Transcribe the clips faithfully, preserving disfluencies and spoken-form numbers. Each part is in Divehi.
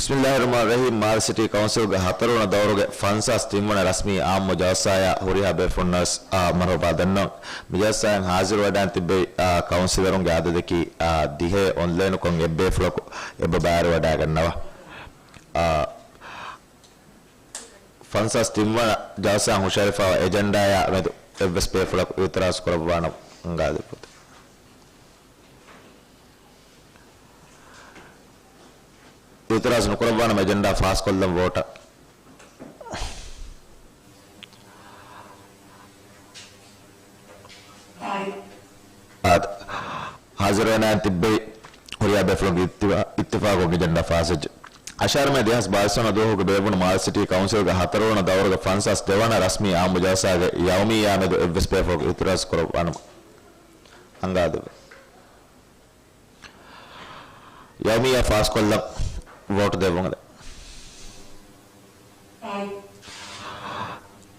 ބިސްމިއްލާހިއްރަޙްމާނިއްރަޙީމް. މާލެ ސިޓީ ކައުންސިލްގެ ހަތަރުވަނަ ދައުރުގެ ފަންސާސް ތިންވަނަ ރަސްމީ އާއްމު ޖަލްސާޔާ ހުރިހާ ބޭފުޅުންނަށް، އާ، މަރުޙަބާ ދަންނަވަން. މި ޖަލްސާއަށް ހާޒިރުވެވަޑައިގެން ތިއްބެވި، އާ، ކައުންސިލަރުންގެ އަދަދަކީ، އާ، ދިހައެއް. އޮންލައިނުކޮށް އެއްބޭފުޅަކު އެބަ ބައިވެރިވަޑައިގަންނަވާ. އާ، ފަންސާސް ތިންވަނަ ޖަލްސާއަށް ހުށަހެޅިފައިވާ އެޖެންޑާއާ މެދު އެއްވެސް ބޭފުޅަކު އިއުތިރާޒު ކުރައްވާނަމަ އަންގާދެއްވުން. އިއުތިރާޒު ނުކުރައްވާނަމަ އެޖެންޑާ ފާސްކޮށްލަން ވޯޓަށް. އާދެ. ހާޒިރުވެވަޑައިގެން ތިއްބެވި ހުރިހާ ބޭފުޅުންގެ އިއްތިފާ-، އިއްތިފާޤުން އެޖެންޑާ ފާސްވެއްޖެ. އަށާރަ މޭ ދެހާސް ބާވީސް ވަނަ ދުވަހުގެ ބޭއްވުނު މާލެ ސިޓީ ކައުންސިލްގެ ހަތަރުވަނަ ދައުރުގެ ފަންސާސް ދެވަނަ ރަސްމީ އާއްމު ޖަލްސާގެ ޔައުމިއްޔާ މެދު އެއްވެސް ބޭފުޅަކު އިއުތިރާޒު ކުރައްވާނަމަ އަންގާދެއްވެ. ޔައުމިއްޔާ ފާސްކޮށްލަން ވޯޓު ދެއްވުން. އާދެ.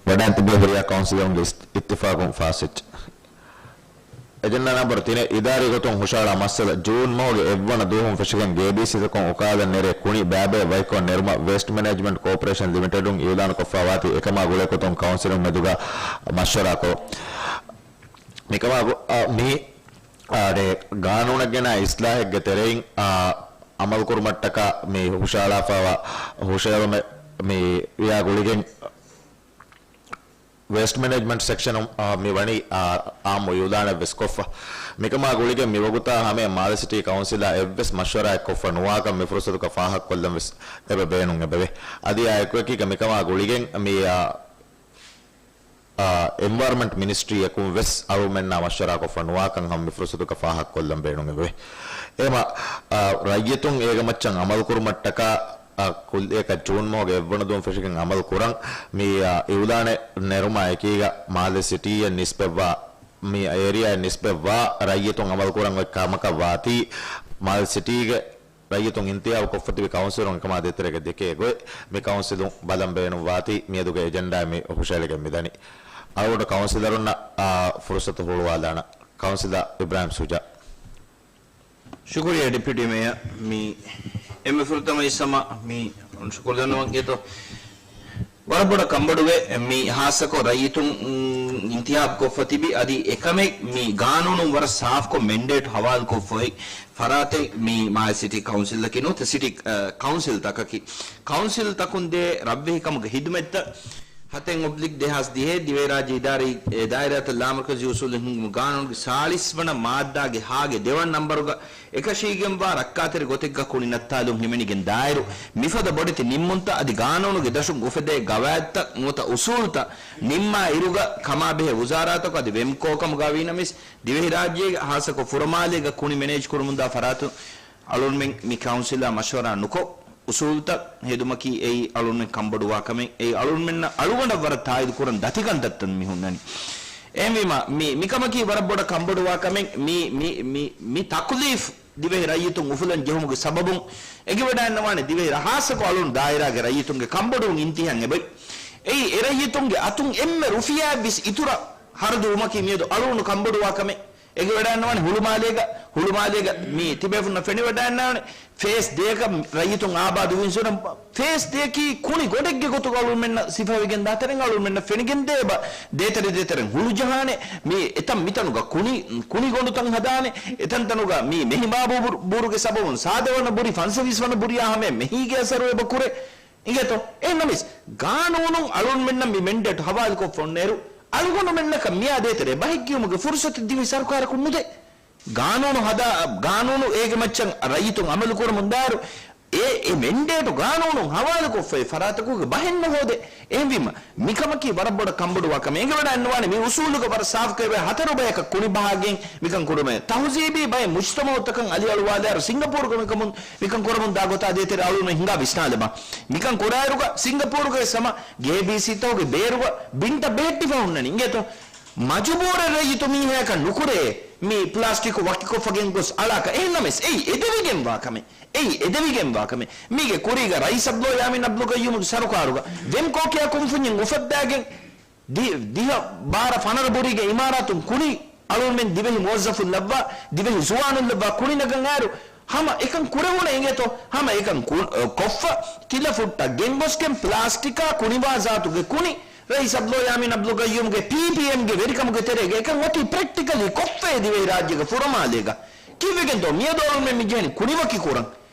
ވަޑައިގެން ތިއްބެވި ހުރިހާ ކައުންސިލަރުންގެ އިސް-، އިއްތިފާޤުން ފާސްވެއްޖެ. އެޖެންޑާ ނަމްބަރު ތިނެއް، އިދާރީ ގޮތުން ހުށަހަޅާ މައްސަލަ. ޖޫން މަހުގެ އެއްވަނަ ދުވަހުން ފެށިގެން ގޭބީސީތަކުން އުކާލަން ނެރޭ ކުނި ބައިބައެއް ވަކިކޮށް ނެރުމަށް ވޭސްޓް މެނޭޖްމަންޓް ކޯޕަރޭޝަން ލިމިޓެޑުން އިއުލާނުކޮށްފައިވާތީ، އެކަމާ ގުޅޭގޮތުން ކައުންސިލުން މެދުގަ މަޝްވަރާކޮށް، މިކަމާ ގު-، އާ، މި، އާ، ގާނޫނެއްގެނާ އިސްލާހެއްގެ ތެރެއިން، އާ، އަމަލުކުރުމަށްޓަކާ މި ހުށަހަޅާފައިވާ ހުށަހެޅުމެއް މި ވިޔާ ގުޅިގެން ވޭސްޓް މެނޭޖްމަންޓް ސެކްޝަނުން، އާ، މި ވަނީ، އާ، އާއްމު އިއުލާނެއް ވެސް ކޮށްފަ. މިކަމާ ގުޅިގެން މިވަގުތާ ހަމަޔަށް މާލެ ސިޓީ ކައުންސިލާ އެއްވެސް މަޝްވަރާއެއް ކޮށްފަ ނުވާކަން މި ފުރުސަތުގަ ފާހަގަކޮށްލަން ވެސް އެބަ ބޭނުން އެބަވޭ. އަދި އާ އެކުއެކީގަ މިކަމާ ގުޅިގެން މި، އާ، އާ، އެންވަޔަރަންމަންޓް މިނިސްޓްރީއަކުން ވެސް އަޅުމެންނާ މަޝްވަރާކޮށްފަ ނުވާކަން ހަމަ މި ފުރުސަތުގަ ފާހަގަކޮށްލަން ބޭނުން އެބަވޭ. އެހެމަ، އާ، ރައްޔިތުން އޭގެ މައްޗަށް އަމަލުކުރުމަށްޓަކާ، އާ، ކުއްލިއަކަށް ޖޫން މަހުގެ އެއްވަނަ ދުވަހުން ފެށިގެން އަމަލު ކުރަން މި، އާ، އިއުލާނެއް ނެރުމާ އެކީގަ މާލެ ސިޓީއަށް ނިސްބަތްވާ، މި އޭރިއާއަށް ނިސްބަތްވާ ރައްޔިތުން އަމަލުކުރަން އޮތް ކަމަކަށް ވާތީ، މާލެ ސިޓީގެ ރައްޔިތުން އިންތިހާބު ކޮށްފަ ތިބި ކައުންސިލުން އެކަމާ ދޭތެރޭގަ ދެކޭ ގޮތް މި ކައުންސިލުން ބަލަން ބޭނުންވާތީ، މިއަދުގެ އެޖެންޑާއެއް މި ހުށަހެޅިގެން މިދަނީ. އަޅުގަނޑު ކައުންސިލަރުންނަށް، އާ، ފުރުސަތު ހުޅުވާލާނަން. ކައުންސިލަރ އިބްރާހިމް ޝުޖާ. ޝުކުރިއްޔާ ޑެޕިއުޓީ މޭޔަރ. މި އެންމެ ފުރަތަމަ އިސް ހަމަ މި ޝުކުރު ދަންނަވަން އިނގޭތޯ. ވަރަށް ބޮޑަށް ކަންބޮޑުވޭ މި ހާއްސަކޮށް ރައްޔިތުން، އުން، އިންތިހާބު ކޮށްފަ ތިބި އަދި އެކަމެއް މި ގާނޫނުން ވަރަށް ސާފްކޮށް މެންޑޭޓް ހަވާލުކޮށްފައި ފަރާތެއް މި މާލެ ސިޓީ ކައުންސިލްއަކީ ނުވަތަ ސިޓީ، އަ، ކައުންސިލް ތަކަކީ. ކައުންސިލް ތަކުން ދޭ ރަށްވެހިކަމުގެ ހިދުމަތްތައް ހަތެއް އޮބްލިކް ދެހާސް ދިހައެއް ދިވެހިރާއްޖެ އިދާރީ، އެ، ދާއިރާތައް ލާމަރުކަޒީ އުސޫލު ހިންގުމުގެ ގާނޫނުގެ ސާޅީސް ވަނަ މާއްދާގެ ހާގެ ދެވަނަ ނަންބަރުގަ އެކަށީގެންވާ ރައްކާތެރި ގޮތެއްގަ ކުނި ނައްތާލުން ހިމެނިގެން ދާއިރު، މިފަދަ ބޮޑެތި ނިންމުންތައް އަދި ގާނޫނުގެ ދަށުން އުފެދޭ ގަވާއިދުތައް ނުވަތަ އުސޫލުތައް ނިންމާ އިރުގަ ކަމާބެހޭ ވުޒާރާތަކު އަދި ވެމްކޯ ކަމުގަ ވީނަމަވެސް، ދިވެހިރާއްޖޭގެ ހާއްސަކޮށް ފުރަމާލޭގަ ކުނި މެނޭޖް ކުރަމުންދާ ފަރާތުން އަޅުންމެން މި ކައުންސިލާ މަޝްވަރާ ނުކޮށް، އުސޫލުތައް ހެދުމަކީ އެއީ އަޅުންމެން ކަންބޮޑުވާ ކަމެއް. އެއީ އަޅުންމެންނަށް އަޅުގަނޑަށް ވަރަށް ތާއީދު ކުރަން ދަތި ކަންތައްތައް މި ހުންނަނީ. އެހެންވީމަ، މި، މިކަމަކީ ވަރަށް ބޮޑަށް ކަންބޮޑުވާ ކަމެއް. މި، މި، މި، މި ތަކުލީފް ދިވެހި ރައްޔިތުން އުފުލަން ޖެހުމުގެ ސަބަބުން އެނގިވަޑައިންނަވާނެ ދިވެހި ރަ-، ހާއްސަކޮށް އަޅުން ދާއިރާގެ ރައްޔިތުންގެ ކަންބޮޑުވުން އިންތިހާން އެބައި. އެއީ އެ ރައްޔިތުންގެ އަތުން އެންމެ ރުފިޔާއެއްވެސް އިތުރަށް ހަރަދު ވުމަކީ މިއަދު އަޅުގަނޑު ކަންބޮޑުވާ ކަމެއް. އެނގިވަޑައިންނަވާނެ ހުޅުމާލޭގަ، ހުޅުމާލޭގަ މި ތިބޭފުންނަށް ފެނިވަޑައިންނާނެ ފޭސް ދޭކަށް ރައްޔިތުން އާބާދުވިން ސުރަން. ފޭސް ދެއަކީ ކުނި ގޮނޑެއްގެ ގޮތުގަ އަޅުންމެންނަށް ސިފަވެގެން ދާ ތެރެއިން އަޅުންމެންނަށް ފެނިގެންދޭ އެބަ ދޭތެރެ ދޭތެރެން ހުޅުޖަހާނެ. މި އެތަން މިތަނުގަ ކުނި، ކުނި ގޮނޑުތަން ހަދާނެ. އެތަންތަނުގަ މި މެހި ބާބޫ ބުރު، ބޫރުގެ ސަބަބުން ސާދަ ވަނަ ބުރި، ފަންސަވީސް ވަނަ ބުރިއާ ހަމަޔަށް މެހީގެ އަސަރު އެބަ ކުރޭ. އިނގޭތޯ؟ އެހެންނަމަވެސް، ގާނޫނުން އަޅުންމެންނަށް މި މެންޑޭޓް ހަވާލުކޮށްފަ އޮންނައިރު، އަޅުގަނޑުމެންނަކަށް މިއާ ދޭތެރޭ ބަހެއްގެއުމުގެ ފުރުސަތެއް ދިވެހި ސަރުކާރަކުން ނުދޭ. ގާނޫނު ހަދާ، ގާނޫނު އޭގެ މައްޗަށް ރައްޔިތުން އަމަލު ކުރަމުންދާއިރު، އެ، އެ މެންޑޭޓު ގާނޫނުން ހަވާލުކޮށްފައި ފަރާތަކުގެ ބަހެއް ނުހޯދޭ. އެހެންވީމަ، މިކަމަކީ ވަރަށް ބޮޑަށް ކަންބޮޑުވާ ކަމެއް. އެނގިވަޑައިންނަވާނެ މި އުސޫލުގަ ވަރަށް ސާފުކޮށް އެބަ ހަތަރު ބަޔަކަށް ކުނި ބަހާގެން މިކަން ކުރުމޭ. ތަހުޒީބީ ބައެއް މުޖްތަމައުތަކަށް އަލިއަޅުވާލާއިރު ސިންގަޕޫރުގަ މިކަމުން، މިކަން ކުރަމުން ދާ ގޮތާ ދޭތެރޭ އަޅުން ހިނގާ ވިސްނާލަބާ. މިކަން ކުރާއިރުގަ ސިންގަޕޫރުގައި ސަމަ ގޭބީސީތަކުގެ ބޭރުގަ ބިންތައް ބެހެއްޓިފަ ހުންނަނީ. އިނގޭތޯ؟ މަޖުބޫރަށް ރައްޔިތު މީހާޔަކަށް ނުކުރޭ މި ޕްލާސްޓިކު ވަކިކޮށްފަގެން ގޮސް އަޅާކަށް. އެހެންނަމަވެސް، އެއީ އެދެވިގެންވާ ކަމެއް. އެއީ އެދެވިގެންވާ ކަމެއް. މީގެ ކުރީގަ ރައީސް އަބްދުﷲ ޔާމީން އަބްދުލްގައްޔޫމުގެ ސަރުކާރުގަ ވެމްކޯ ކިޔާ ކުންފުންޏެއް އުފައްދާގެން، ދި-، ދިހަ ބާރަ ފަނަރަ ބުރީގެ އިމާރާތުން ކުނި އަޅުންމެން ދިވެހި މުވައްޒަފުން ލައްވާ، ދިވެހި ޒުވާނުން ލައްވާ ކުނި ނަގަން އައިރު، ހަމަ އެކަން ކުރެވުނެ އިނގޭތޯ؟ ހަމަ އެކަން ކު-، ކޮށްފަ ތިލަފުއްޓަށް ގެންގޮސްގެން ޕްލާސްޓިކާ ކުނިވާޒާތުގެ ކުނި ރައީސް އަބްދުﷲ ޔާމީން އަބްދުލް ގައްޔޫމްގެ ޕީޕީއެމްގެ ވެރިކަމުގެ ތެރޭގަ އެކަން އޮތީ ޕްރެކްޓިކަލީ ކޮށްފައޭ ދިވެހިރާއްޖޭގެ ފުރަމާލޭގަ. ކީއްވެގެންތޯ މިއަދު އަޅުންމެން މި ޖެހެނީ ކުނިވަކި ކުރަން؟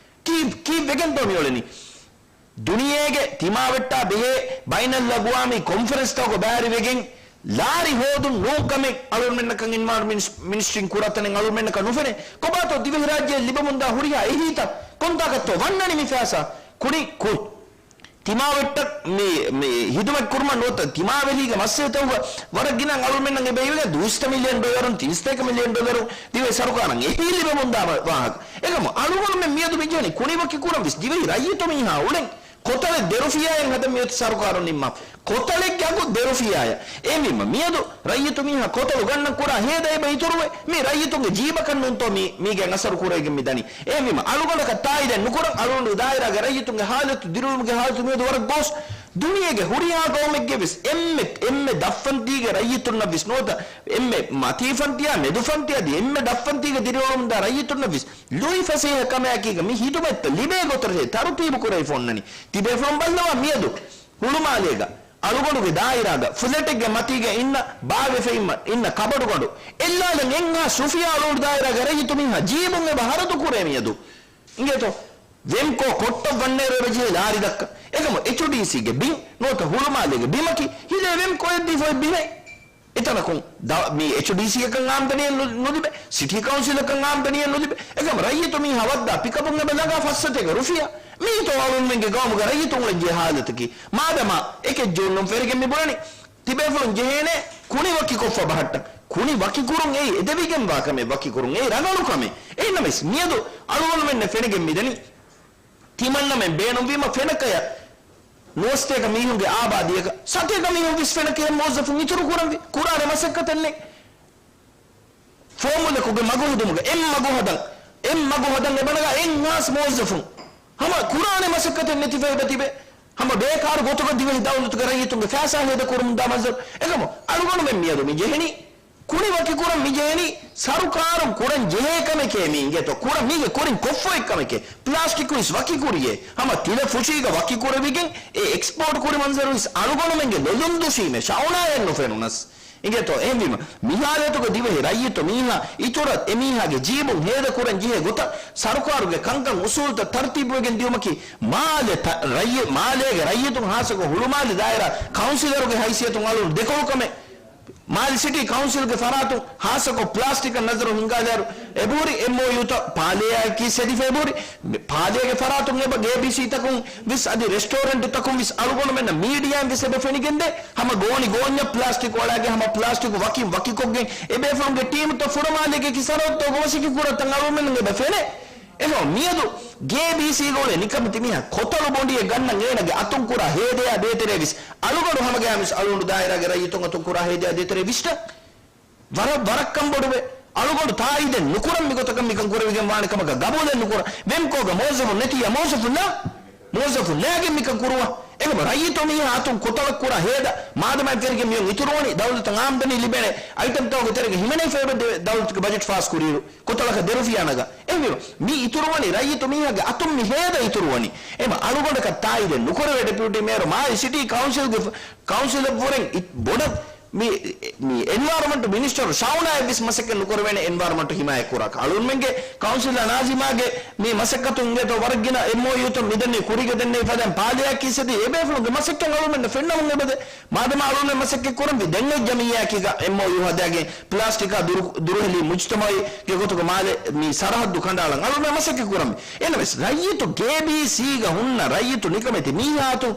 ކީ-، ކީއްވެގެންތޯ މިއުޅެނީ؟ ދުނިޔޭގެ ތިމާވެއްޓާ ބެހޭ ބައިނަލްއަގުވާމީ ކޮންފަރެންސްތަކުގަ ބައިވެރިވެގެން ލާރި ހޯދުން ނޫން ކަމެއް އަޅުގަނޑުމެންނަކަށް އެންވަޔަރަންމަންޓް މިނިސްޓްރީން ކުރާ ތަނެއް އަޅުގަނޑުމެންނަކަށް ނުފެނޭ. ކޮބާތޯ ދިވެހިރާއްޖެއަށް ލިބެމުންދާ ހުރިހާ އެހީތައް؟ ކޮންތާކަށްތޯ ވަންނަނީ މި ފައިސާ؟ ކުނި ކު-، ތިމާވެއްޓަށް މި، މި ހިދުމަތް ކުރުމަށް ނުވަތަ ތިމާވެލީގެ މައްސަލަތަކުގަ ވަރަށް ގިނަ އަޅުގަނޑުމެންނަށް އެބަ އިވޭ ދުއިސައްތަ މިލިއަން ޑޮލަރުން ތިންސައްތައް މިލިއަން ޑޮލަރުން ދިވެހި ސަރުކާރަށް އެހީ ލިބެމުންދާ ވާހަކަ. އެކަމު އަޅުގަނޑުމެން މިއަދު މި ޖެހެނީ ކުނިވަކި ކުރަން ވެސް ދިވެހި ރައްޔިތު މީހާ އުޅެން ކޮތަޅެއް ދެރުފިޔާއެއް ހަދަން މިއޮތީ ސަރުކާރުން ނިންމާފަ. ކޮތަޅެއްގެ އަގު ދެރުފިޔާއަށް. އެހެންވީމަ މިއަދު ރައްޔިތު މީހާ ކޮތަޅު ގަންނަން ކުރާ ހޭދަ އެބަ އިތުރުވެ، މީ ރައްޔިތުންގެ ޖީބަކަށް ނޫންތޯ މީ، މީގެ އަސަރު ކުރެވިގެން މި ދަނީ. އެހެންވީމަ އަޅުގަނޑަކަށް ތާއީދެއް ނުކުރަން، އަޅުގަނޑު ދާއިރާގެ ރައްޔިތުންގެ ހާލަތު، ދިރިއުޅުމުގެ ހާލަތު މިއަދު ވަރަށް ގޯސް. ދުނިޔޭގެ ހުރިހާ ގައުމެއްގެ ވެސް އެންމެ، އެންމެ ދަށްފަންތީގެ ރައްޔިތުންނަށް ވެސް ނުވަތަ އެންމެ މަތީފަންތިއާ، މެދުފަންތި އަދި އެންމެ ދަށްފަންތީގަ ދިރިއުޅެމުންދާ ރައްޔިތުންނަށް ވެސް ލުއިފަސޭހަ ކަމެއް އެކީގަ މި ހިދުމަތްތައް ލިބޭ ގޮތަށް ތަރުތީބު ކުރެވިފަ އޮންނަނީ. ތިބޭފުޅުން ބައްލަވާ މިއަދު ހުޅުމާލޭގަ އަޅުގަނޑުގެ ދާއިރާގަ ފްލެޓެއްގެ މަތީގަ އިންނަ ބާވެފައި އިންނަ ކަބަޑުގަނޑު އެއްލާލަން އެއްހާސް ރުފިޔާ އަޅުގަނޑު ދާއިރާގެ ރައްޔިތު މީހާ ޖީބުން އެބަ ހަރަދު ކުރޭ މިއަދު. އިނގޭތޯ؟ ވެމްކޯ ކޮއްޓަށް ވަންނޭރު އެބަ ޖެހޭ ލާރި ދައްކަ. އެކަމު އެޗްޑީސީގެ ބިން ނުވަތަ ހުޅުމާލޭގެ ބިމަކީ ހިލޭ ވެމްކޯއަށް ދީފައި ބިމެއް. އެތަނަކުން ދަ-، މި އެޗްޑީސީއަކަށް އާމްދަނީއެއް ނު-، ނުލިބޭ، ސިޓީ ކައުންސިލަކަށް އާމްދަނީއެއް ނުލިބޭ. އެކަމަ ރައްޔިތު މީހާ ވައްދާ ޕިކަޕުން އެބަ ލަނގާ ފައްސަތޭކަ ރުފިޔާ. މީތޯ އަޅުންމެންގެ ގައުމުގަ ރައްޔިތުން އުޅެންޖެހޭ ހާލަތަކީ؟ މާދަމާ އެކެއް ޖޫނުން ފެރިގެން މި ބުނަނީ، ތިބޭފުޅުން ޖެހޭނެ ކުނި ވަކިކޮށްފަ ބަހައްޓަން. ކުނި ވަކިކުރުން އެއީ އެދެވިގެންވާ ކަމެއް، ވަކިކުރުން އެއީ ރަނގަޅު ކަމެއް. އެހެންނަމަވެސް މިއަދު އަޅުގަނޑުމެންނަށް ފެނިގެން މިދަނީ، ތިމަންނަމެން ބޭނުންވީމަ ފެނަކަޔަށް ނުވަސަތޭކަ މީހުންގެ އާބާދީއަކަށް ސަތޭކަ މީހުން ވެސް ފެނަކަޔަށް މުވައްޒަފުން އިތުރު ކުރަންވީ. ކުރާނެ މަސައްކަތެއް ނެތް. ފޯމުލަކުގެ މަގު ހެދުމުގެ އެއް މަގު ހަދަން، އެއް މަގު ހަދަން އެބަ ނަގާ އެއްހާސް މުވައްޒަފުން. ހަމަ ކުރާނެ މަސައްކަތެއް ނެތިފަ އެބަ ތިބެ. ހަމަ ބޭކާރު ގޮތުގަ ދިވެހި ދައުލަތުގެ ރައްޔިތުންގެ ފައިސާ ހޭދަ ކުރަމުންދާ މަންޒަރު. އެކަމު އަޅުގަނޑުމެން މިއަދު މި ޖެހެނީ ކުނި ވަކިކުރަން މި ޖެހެނީ ސަރުކާރުން ކުރަން ޖެހޭ ކަމެކޭ މީ އިނގޭތޯ. ކުރަން މީގެ ކުރިން ކޮށްފައި ކަމެކޭ. ޕްލާސްޓިކު ވެސް ވަކިކުރިޔޭ. ހަމަ ތިލަފުށީގަ ވަކިކުރެވިގެން އެ އެކްސްޕޯޓް ކުރި މަންޒަރު ވެސް އަޅުގަނޑުމެންގެ ލޮލުން ދުށީމޭ. ޝައުނާއެއް ނުފެނުނަސް. އިނގޭތޯ އެހެންވީމަ، މިހާލަތުގަ ދިވެހި ރައްޔިތު މީހާ އިތުރަށް އެމީހާގެ ޖީބުން ހޭދަ ކުރަން ޖެހޭ ގޮތަށް ސަރުކާރުގެ ކަންކަން އުސޫލުތައް ތަރުތީބުވެގެން ދިއުމަކީ މާލެ ތަ-، ރައްޔި-، މާލޭގެ ރައްޔިތުން ހާއްސަކޮށް ހުޅުމާލެ ދާއިރާ ކައުންސިލަރުގެ ހައިސިއްޔަތުން އަޅުން ދެކޮޅު ކަމެއް. މާލެ ސިޓީ ކައުންސިލްގެ ފަރާތުން ހާއްސަކޮށް ޕްލާސްޓިކަށް ނަޒަރު ހިންގާލާއިރު، އެބަހުރި އެމްއޯޔޫތައް ޕާލޭއާއެކީ ސެދިފަ އެބަހުރި. ޕާލޭގެ ފަރާތުން އެބަ ގޭބީސީތަކުން ވެސް އަދި ރެސްޓޯރެންޓުތަކުން ވެސް އަޅުގަނޑުމެންނަށް މީޑިއާއިން ވެސް އެބަ ފެނިގެންދޭ. ހަމަ ގޯނި ގޯންޏަށް ޕްލާސްޓިކް އޮޅާގެން ހަމަ ޕްލާސްޓިކު ވަކިން ވަކިކޮށްގެން އެބޭފުޅުންގެ ޓީމުތައް ފުރަމާލޭގެ ކި ސަރަހައްދުތަކުގަ މަސައްކަތް ކުރާތަން އަޅުގަނޑުމެންނަށް އެބަ ފެނޭ. އެހެން މިއަދު ގޭބީސީގަ އުޅޭ ނިކަމެތި މީހާ ކޮތަޅު ބޮނޑިއެއް ގަންނަން އޭނަގެ އަތުން ކުރާ ހޭދަޔާ ދޭތެރޭ ވެސް އަޅުގަނޑު ހަމަގައިމުވެސް އަޅުގަނޑު ދާއިރާގެ ރައްޔިތުން އަތުން ކުރާ ހޭދަޔާ ދޭތެރޭ ވިސްޓަން. ވަރަށް، ވަރަށް ކަންބޮޑުވޭ. އަޅުގަނޑު ތާއީދެއް ނުކުރަން މިގޮތަކަށް މިކަން ކުރެވިގެން ވާނެ ކަމަކަށް ގަބޫލެއް ނުކުރަން. ވެމްކޯގަ މުވައްޒަފުން ނެތިއްޔާ މުވައްޒަފުން ލާ، މުވައްޒަފުން ލާގެން މިކަން ކުރުވާ. އެކަމަ ރައްޔިތު މީހާ އަތުން ކޮތަޅަށް ކުރާ ހޭދަ މާދަމާ ފެނިގެން މިއޮން އިތުރުވަނީ ދައުލަތަށް އާމްދަނީ ލިބޭނެ އައިޓަމްތަކުގެ ތެރޭގަ ހިމެނޭފައި އެބަ ދެ-، ދައުލަތުގެ ބަޖެޓް ފާސް ކުރިއިރު ކޮތަޅަކަށް ދެރުފިޔާ ނަގާ. އެހެންވީމަ މި އިތުރުވަނީ ރައްޔިތު މީހާގެ އަތުން މި ހޭދަ އިތުރުވަނީ. އެމަ އަޅުގަނޑަކަށް ތާއީދެއް ނުކުރެވޭ ޑެޕިއުޓީ މޭޔަރު މާލެ ސިޓީ ކައުންސިލްގެ ފަ-، ކައުންސިލަށްވުރެން އި-، ބޮޑަށް މި، މި އެންވަޔަރަމަންޓް މިނިސްޓަރު ޝައުނާއެއް ވެސް މަސައްކަތް ނުކުރެވޭނެ އެންވަޔަރަމަންޓް ހިމާޔަތް ކުރާކަށް. އަޅުންމެންގެ ކައުންސިލަރ ނާޒިމާގެ މި މަސައްކަތުން އިނގޭތޯ ވަރަށް ގިނަ އެމްއޯޔޫތައް މިދެންނެވި ކުރީގަ ދެންނެވި ފަދައިން ޕާލެއާ ކީއްސަދީ އެބޭފުޅުންގެ މަސައްކަތް އަޅުންމެންނަށް ފެންނަމުން އެބަދޭ. މާދަމާ އަޅުންމެން މަސައްކަތް ކުރަންވީ ދެން އޮތް ޖަމިއްޔާއަކީގަ އެމްއޯޔޫ ހަދާގެން ޕްލާސްޓިކާ ދުރު-، ދުރުހެލީ މުޖްތަމައީގެ ގޮތުގަ މާލެ މި ސަރަހައްދު ކަނޑައަޅަން އަޅުންމެން މަސައްކަތް ކުރަންވީ. އެހެންނަމަވެސް ރައްޔިތު ގޭބީސީގަ ހުންނަ ރައްޔިތު ނިކަމެތި މީހާތު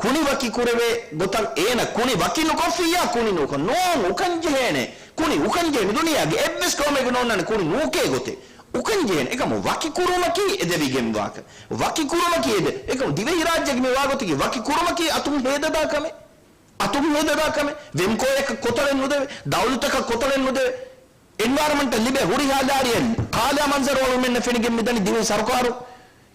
ކުނި ވަކި ކުރެވޭ ގޮތަށް އޭނަ ކުނި ވަކި ނުކޮށްފިއްޔާ ކުނި ނޫކަން. ނޫން، އުކަން ޖެހޭނެ. ކުނި އުކަން ޖެހޭނެ. ދުނިޔޭގެ އެއްވެސް ގައުމެއްގަ ނޯންނާނެ ކުނި ނޫކޭ ގޮތެއް. އުކަން ޖެހޭނެ. އެކަމު ވަކި ކުރުމަކީ އެދެވިގެންވާކަ. ވަކި ކުރުމަކީ އެދެ. އެކަމު ދިވެހިރާއްޖޭގެ މި ވާގޮތަކީ ވަކި ކުރުމަކީ އަތުން ހޭދަދާ ކަމެއް. އަތުން ހޭދަދާ ކަމެއް. ވެމްކޯއަކަށް ކޮތަޅެއް ނުދެވޭ. ދައުލަތަކަށް ކޮތަޅެއް ނުދެވޭ. އެންވަޔަރަމަންޓަށް ލިބޭ ހުރިހާ ލާރިއެއް ކާލާ މަންޒަރު އަޅުމެންނަށް ފެނިގެން މިދަނީ ދިވެހި ސަރުކާރު.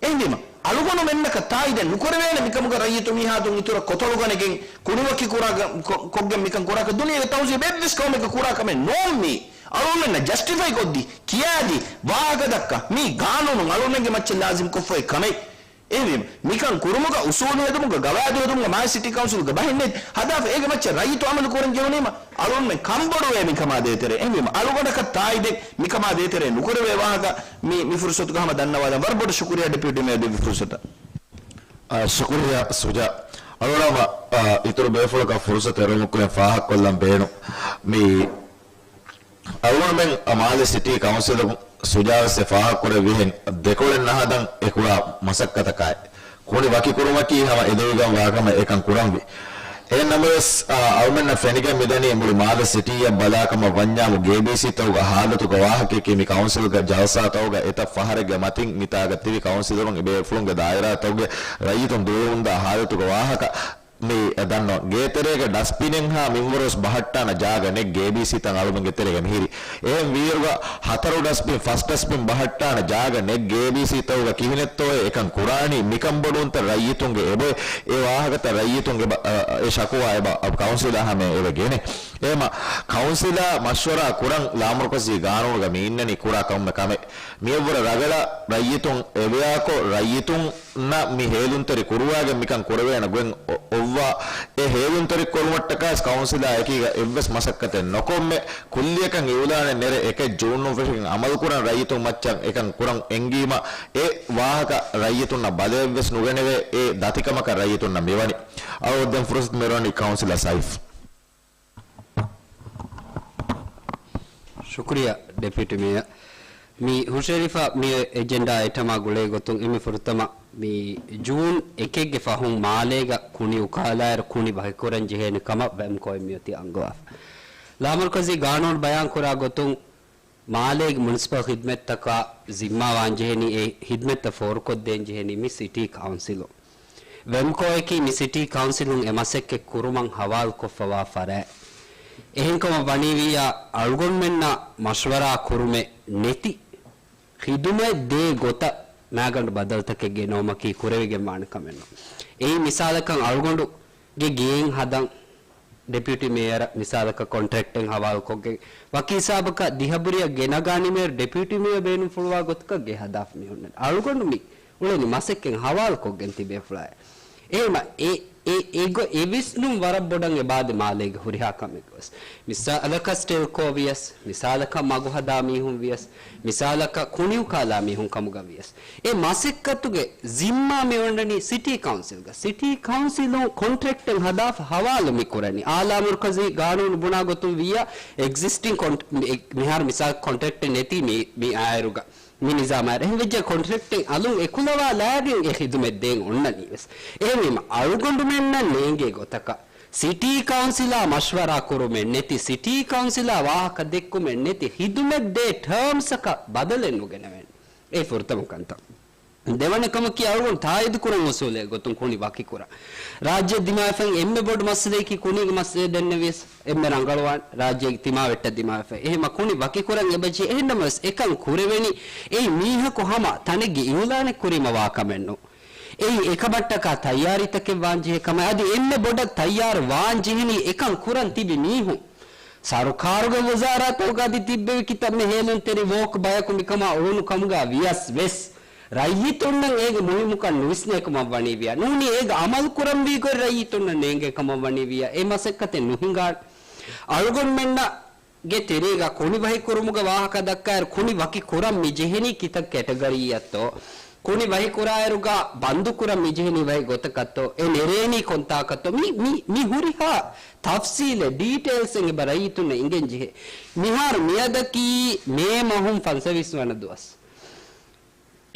އެހެންވީމަ، އަޅުގަނޑުމެންނަކަށް ތާއީދެއް ނުކުރެވޭނެ މިކަމުގަ ރައްޔިތު މީހާތުން އިތުރަށް ކޮތަޅު ގަނެގެން ކުނިވަކި ކުރާ ކޮ-، ކޮށްގެން މިކަން ކުރާކަށް. ދުނިޔޭގެ ތަހުޒީބު އެއްވެސް ގައުމެއްގަ ކުރާ ކަމެއް ނޫން މީ. އަޅުގަނޑުމެންނަށް ޖަސްޓިފައި ކޮށްދީ، ކިޔާދީ، ވާހަކަ ދައްކާ. މީ ގާނޫނުން އަޅުގަނޑުމެންގެ މައްޗަށް ލާޒިމް ކޮށްފައި ކަމެއް. އެހެންވީމަ، މިކަން ކުރުމުގަ އުސޫލު ހެދުމުގަ ގަވާއިދު ހެދުމުގަ މާލެ ސިޓީ ކައުންސިލުގެ ބަހެއް ނެތް. ހަދާފަ އޭގެ މައްޗަށް ރައްޔިތު އަމަލު ކުރަން ޖެހުނީމަ، އަޅުގަނޑުމެން ކަންބޮޑުވޭ މިކަމާ ދޭތެރޭ. އެހެންވީމަ، އަޅުގަނޑަކަށް ތާއީދެއް މިކަމާ ދޭތެރޭ ނުކުރެވޭ ވާހަކަ މި، މި ފުރުސަތުގަ ހަމަ ދަންނަވާލަން. ވަރަށް ބޮޑަށް ޝުކުރިއްޔާ ޑެޕިއުޓީ މޭޔަރ ދިވެހި ފުރުސަތަށް. އާ، ޝުކުރިއްޔާ ސުޖާ. އަޅުގަނޑު އާ، އިތުރު ބޭފުޅަކަށް ފުރުސަތު އެރުމުގެ ފާހަގަކޮށްލަން ބޭނުން. މި އަޅުގަނޑުމެން މާލެ ސިޓީ ކައުންސިލުން ސުޖާވެސް ފާހަގަކުރެއްވިހެން ދެކޮޅެއް ނަހަދަން އެ ކުރާ މަސައްކަތަކާއި، ކުނި ވަކިކުރުމަކީ ހަމަ އެދެވިގަން ވާކަމެއް އެކަން ކުރަންވީ. އެހެން ނަމަވެސް، އަޅުމެންނަށް ފެނިގެން މިދަނީ މުޅި މާލެ ސިޓީއަށް ބަލާކަމަށް ވަންޏާމު ގޭބީސީތަކުގެ ހާލަތުގެ ވާހަކައަކީ މި ކައުންސިލްގެ ޖަލްސާތަކުގަ އެތައް ފަހަރެއްގެ މަތިން މިތާގަ ތިބި ކައުންސިލަރުން އެބޭފުޅުންގެ ދާއިރާތަކުގެ ރައްޔިތުން ދުވެވުންދާ ހާލަތުގެ ވާހަކަ. މި ދަންނަވަން. ގޭތެރޭގެ ޑަސްބިނެއްހާ މިންވަރުވެސް ބަހައްޓާނެ ޖާގަ ނެތް ގޭބީސީތައް އަޅުމެންގެ ތެރޭގަ މިހިރީ. އެހެން ވީއިރުގަ ހަތަރު ޑަސްބިން، ފަސް ޑަސްބިން ބަހައްޓާނެ ޖާގަ ނެތް ގޭބީސީތަކުގަ ކިހިނެއްތޯއޭ އެކަން ކުރާނީ؟ މިކަންބޮޑުވުންތައް ރައްޔިތުންގެ އެބައޮތް. އެ ވާހަކަތައް ރައްޔިތުން އެބަ، އަ، އެ ޝަކުވާ އެބަ، އަ، ކައުންސިލާ ހަމަޔަށް އެބަ ގެނެ. އެހެމަ ކައުންސިލާ މަޝްވަރާ ކުރަން ލާމަރުކަޒީ ގާނޫނުގަ މި އިންނަނީ ކުރާ ކަމެއް ކަމެއް. މިއަށްވުރެ ރަގަޅަށް ރައްޔިތުން އެވެއާކޮށް، ރައްޔިތުންނަށް މި ހޭލުންތެރި ކުރުވާގެން މިކަން ކުރެވޭނެ ގޮތް އޮ-، އޮއްވާ. އެ ހޭލުންތެރި ކުރުމަށްޓަކާސް ކައުންސިލާ އެކީގަ އެއްވެސް މަސައްކަތެއް ނުކޮށްމެ، ކުއްލިއަކަށް އިއުލާނެއް ނެރެ އެކެއް ޖޫން ނުފެށިގެން އަމަލުކުރަން ރައްޔިތުން މައްޗަށް އެކަން ކުރަން އެންގީމަ، އެ ވާހަކަ ރައްޔިތުންނަށް ބަލައެއްވެސް ނުގެނެވޭ. އެ ދަތިކަމަކަށް ރައްޔިތުންނަށް މިވަނީ. އަޅު ދެން ފުރުސަތު މެރުވަނީ ކައުންސިލާ ސައިފް. ޝުކުރިއްޔާ ޑެޕިއުޓީ މޭޔަރ. މި ހުށަހެޅިފަ މި އެޖެންޑާ އައިޓަމާ ގުޅޭ ގޮތުން އެންމެ ފުރަތަމަ މި ޖޫން އެކެއްގެ ފަހުން މާލޭގަ ކުނި އުކާލާއިރު ކުނި ވަކިކުރަން ޖެހޭނެ ކަމަށް ވެމްކޯއިން މިއޮތީ އަންގަވާފަ. ލާމަރުކަޒީ ގާނޫނު ބަޔާން ކުރާ ގޮތުން މާލޭގެ މުނިސިޕަލް ޚިދްމަތްތަކާ ޒިންމާވާން ޖެހެނީ، އެ ޚިދްމަތްތައް ފޯރުކޮށްދޭން ޖެހެނީ މި ސިޓީ ކައުންސިލުން. ވެމްކޯއަކީ މި ސިޓީ ކައުންސިލުން އެ މަސައްކަތް ކުރުމަށް ހަވާލުކޮށްފަވާ ފަރާތް. އެހެންކަމަށް ވަނީވިއްޔާ، އަޅުގަނޑުމެންނާ މަޝްވަރާ ކުރުމެއް ނެތި، ޚިދުމަތް ދޭ ގޮތަށް މާގަނޑު ބަދަލުތަކެއް ގެނައުމަކީ ކުރެވިގެން ވާނެ ކަމެއް ނޫން. އެއީ މިސާލަކަށް އަޅުގަނޑުގެ ގެއެއް ހަދަން، ޑެޕިއުޓީ މޭޔަރ މިސާލަކަށް ކޮންޓްރެކްޓެއް ހަވާލުކޮށްގެން، ވަކި ހިސާބަކަށް ދިހަ ބުރިއަށް ގެނަގާނީމޭ ޑެޕިއުޓީ މޭޔަރ ބޭނުންފުޅުވާ ގޮތަކަށް ގެ ހަދާފަ މި ހުންނަނީ. އަޅުގަނޑު މި އުޅެނީ މަސައްކަތް ހަވާލުކޮށްގެން ތިބޭފުޅާއި. އެހެމަ އެ، އެ، އެ ގޮ-، އެ ވިސްނުން ވަރަށް ބޮޑަށް އެބާދެ މާލޭގެ ހުރިހާ ކަމެއްގަވެސް. މިސާލަކަށް ސްޓެލްކޯ ވިޔަސް، މިސާލަކަށް މަގުހަދާ މީހުން ވިޔަސް، މިސާލަކަށް ކުނިއުކާލާ މީހުން ކަމުގަ ވިޔަސް. އެ މަސައްކަތުގެ ޒިންމާ މި އޮންނަނީ ސިޓީ ކައުންސިލްގަ. ސިޓީ ކައުންސިލުން ކޮންޓްރެކްޓެއް ހަދާފަ ހަވާލު މި ކުރަނީ. އާ ލާމަރުކަޒީ ގާނޫނު ބުނާ ގޮތުން ވިއްޔާ، އެގްޒިސްޓިން ކޮން-، މި-، މިހާރު މިސާލަކަށް ކޮންޓްރެކްޓެއް ނެތީ މި، މި އާއިރުގަ. މި ނިޒާމާއިރު. އެހެން ވެއްޖެ ކޮންޓްރެކްޓެއް އަލުން އެކުލަވާލާގެން އެ ޚިދުމަތް ދޭން އޮންނަނީ ވެސް. އެހެންވީމަ، އަޅުގަނޑުމެންނަށް ނޭނގޭ ގޮތަކަށް، ސިޓީ ކައުންސިލާ މަޝްވަރާ ކުރުމެއް ނެތި، ސިޓީ ކައުންސިލާ ވާހަކަ ދެއްކުމެއް ނެތި، ޚިދުމަތް ދޭ ޓާމްސްއަކަށް ބަދަލެއް ނުގެނެވޭނެ. އެ ފުރަތަމަ ކަންތައް. ދެވަނަ ކަމަކީ، އަޅުގަނޑު ތާއީދު ކުރަން އުސޫލެއް ގޮތުން ކުނި ވަކިކުރަން. ރާއްޖެ ދިމާވެފައި އެންމެ ބޮޑު މައްސަލައަކީ ކުނީގެ މައްސަލަ ދެންނެވިޔަސް އެންމެ ރަނގަޅުވާން ރާއްޖޭގެ ތިމާވެއްޓަށް ދިމާވެފައި. އެހެމަ ކުނި ވަކިކުރަން އެބަޖެހޭ. އެހެންނަމަވެސް އެކަން ކުރެވެނީ އެއީ މީހަކު ހަމަ ތަނެއްގެ އިއުލާނެއް ކުރީމަ ވާ ކަމެއް ނޫން. އެއީ އެކަމަށްޓަކާ ތައްޔާރީތަކެއް ވާންޖެހޭ ކަމެއް. އަދި އެންމެ ބޮޑަށް ތައްޔާރު ވާންޖެހެނީ އެކަން ކުރަން ތިބި މީހުން. ސަރުކާރުގެ ވުޒާރާތަކުގަ އަދި ތިއްބެވި ކިތައްމެ ހޭލުންތެރި ވޯކް ބަޔަކު މިކަމާ އުޅުނު ކަމުގަ ވިޔަސް ވެސް، ރައްޔިތުންނަށް އޭގެ މުހިއްމުކަން ނުވިސްނޭ ކަމަށް ވަނީ ވިޔާ. ނޫނީ އޭގެ އަމަލު ކުރަންވީ ގޮތް ރައްޔިތުންނަށް ނޭނގޭ ކަމަށް ވަނީ ވިޔާ. އެ މަސައްކަތެއް ނުހިނގާނެ. އަޅުގަނޑުމެންނަށް ގެ ތެރޭގަ ކުނި ވަހިކުރުމުގެ ވާހަކަ ދައްކާއިރު، ކުނި ވަކި ކުރަން މި ޖެހެނީ ކިތައް ކެޓަގަރީއަށްތޯ؟ ކުނި ވަހިކުރާއިރުގަ ބަންދުކުރަން މި ޖެހެނީ ވަހި ގޮތަކަށްތޯ؟ އެ ނެރޭނީ ކޮންތާކަށްތޯ؟ މި، މި، މި ހުރިހާ ތަފްސީލެއް، ޑީޓެއިލްސް އެބަ ރައްޔިތުންނަށް އިނގެން ޖެހޭ. މިހާރު މިއަދަކީ މޭ މަހުން ފަންސަވީސް ވަނަ ދުވަސް.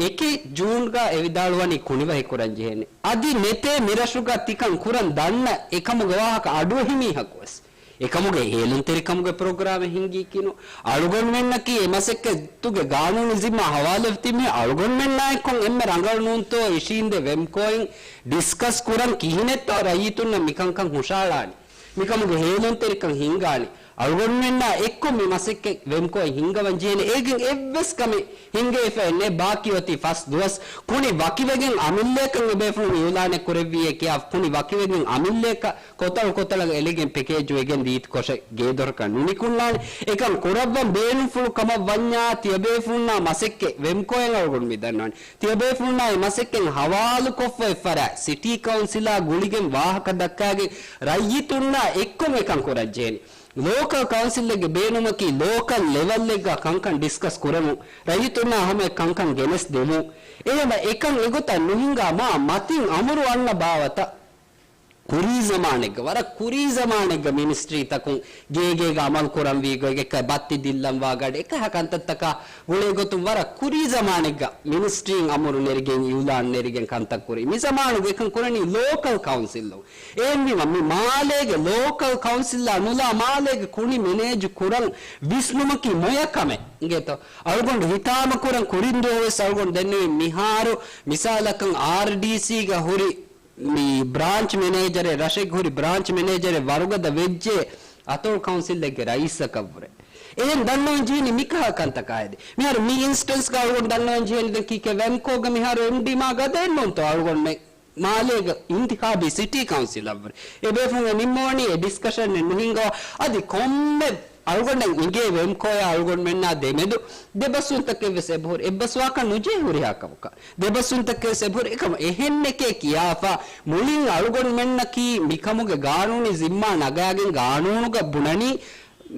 އެކެއް ޖޫންގަ އެ ވިދާޅުވަނީ ކުނިވަހި ކުރަން ޖެހޭނެ. އަދި ނެތޭ މިރަށުގަ ތިކަން ކުރަން ދަންނަ އެކަމުގެ ވާހަކަ އަޑުއެހި މީހަކުވެސް. އެކަމުގެ ހޭލުންތެރިކަމުގެ ޕްރޮގްރާމެއް ހިންގީކީނު. އަޅުގަނޑުމެންނަކީ އެ މަސައްކަތުގެ ގާނޫނީ ޒިންމާ ހަވާލުވެފަ ތިބި މީހުން. އަޅުގަނޑުމެންނާއެކު އެންމެ ރަނގަޅު ނޫންތޯ އިށީނދެ ވެމްކޯއިން ޑިސްކަސް ކުރަން ކިހިނެއްތޯ ރައްޔިތުންނަށް މިކަންކަން ހުށައަޅާނީ. މިކަމުގެ ހޭލުންތެރިކަން ހިންގާނީ. އަޅުގަނޑުމެންނާ އެއްކޮށް މި މަސައްކަތް ވެމްކޯއިން ހިންގަވަން ޖެހޭނެ. އޭގެން އެއްވެސް ކަމެއް ހިނގައިފައެއް ނެތް. ބާކީ އޮތީ ފަސް ދުވަސް. ކުނި ވަކިވެގެން އަމިއްލައަކަށް އެބޭފުޅުން އިއުލާނެއް ކުރެއްވިއޭ ކިޔާ، ކުނި ވަކިވެގެން އަމިއްލައަކަށް ކޮތަޅު ކޮތަޅަށް އެޅިގެން ޕެކޭޖު ވެގެން ރީތިކޮށެއް ގޭދޮރަކަށް ނުނިކުންނާނެ. އެކަން ކުރައްވަން ބޭނުންފުޅު ކަމަށް ވަންޏާ ތިޔަބޭފުޅުންނާ މަސައްކަތް ވެމްކޯއިން އަޅުގަނޑު މި ދަންނަވަނީ. ތިޔަބޭފުޅުންނާ އެ މަސައްކަތް ހަވާލުކޮށްފަ އެއްފަރާތް ސިޓީ ކައުންސިލާ ގުޅިގެން ވާހަކަ ދައްކާގެން ރައްޔިތުންނާ އެއްކޮށް އެކަން ކުރަން ޖެހޭނެ. ލޯކަލް ކައުންސިލެއްގެ ބޭނުމަކީ ލޯކަލް ލެވަލްއެއްގަ ކަންކަން ޑިސްކަސް ކުރެމުން، ރައްޔިތުންނާ ހަމަޔަށް ކަންކަން ގެނެސް ދެމުން. އެހެންވެ އެކަން އެގޮތަށް ނުހިނގާ މާ މަތިން އަމުރު އަންނަ ބާވަތަށް ކުރީ ޒަމާނެއްގަ، ވަރަށް ކުރީ ޒަމާނެއްގަ މިނިސްޓްރީތަކުން ގޭގޭގަ އަމަލު ކުރަންވީ ގޮތް، އެކަ ބައްތި ދިއްލަންވާ ގަޑި، އެކަހަ ކަންތައްތަކާ ގުޅޭ ގޮތުން ވަރަށް ކުރީ ޒަމާނެއްގަ މިނިސްޓްރީން އަމުރު ނެރިގެން އިއުލާން ނެރިގެން ކަންތައް ކުރި. މި ޒަމާނުގަ އެކަން ކުރަނީ ލޯކަލް ކައުންސިލް. އެހެންވީމަ މި މާލޭގެ ލޯކަލް ކައުންސިލްއާ ނުލާ މާލޭގެ ކުނި މެނޭޖު ކުރަން ވިސްނުމަކީ މޮޔަ ކަމެއް އިނގޭތޯ. އަޅުގަނޑު ހިތާމަކުރަން ކުރިން ދުވަހުވެސް އަޅުގަނޑު ދެންނެވި މިހާރު މިސާލަކަށް އާރްޑީސީގަ ހުރި މި ބްރާންޗް މެނޭޖަރެއް، ރަށެއްގަ ހުރި ބްރާންޗް މެނޭޖަރެއް ވަރުގަދަ ވެއްޖެ އަތޮޅު ކައުންސިލެއްގެ ރައީސަކަށްވުރެ. އެހެން ދަންނަވަން ޖެހެނީ މިކަހަލަ ކަންތަކާ ހެދި. މިހާރު މި އިންސްޓެންސްގަ އަޅުގަނޑު ދަންނަވަން ޖެހެނީ ދެން ކީކޭ ވެމްކޯގަ މިހާރު އެމްޑީ މާ ގަދައެއް ނޫންތޯ އަޅުގަނޑުމެން މާލޭގަ އިންތިޚާބީ ސިޓީ ކައުންސިލަށްވުރެ. އެބޭފުޅުން ނިންމަވަނީ އެ ޑިސްކަޝަނެއް ނުހިންގަވާ. އަދި ކޮންމެ އަޅުގަނޑަށް އިނގޭ ވެމްކޯއާ އަޅުގަނޑުމެންނާ ދެމެދު ދެބަސްވުންތަކެއްވެސް އެބަހުރި. އެއްބަސްވާކަށް ނުޖެހޭ ހުރިހާ ކަމަކަށް. ދެބަސްވުންތަކެއްވެސް އެބަހުރި. އެކަމަ އެހެންނެކޭ ކިޔާފަ މުޅިން އަޅުގަނޑުމެންނަކީ މިކަމުގެ ގާނޫނީ ޒިންމާ ނަގާގެން ގާނޫނުގަ ބުނަނީ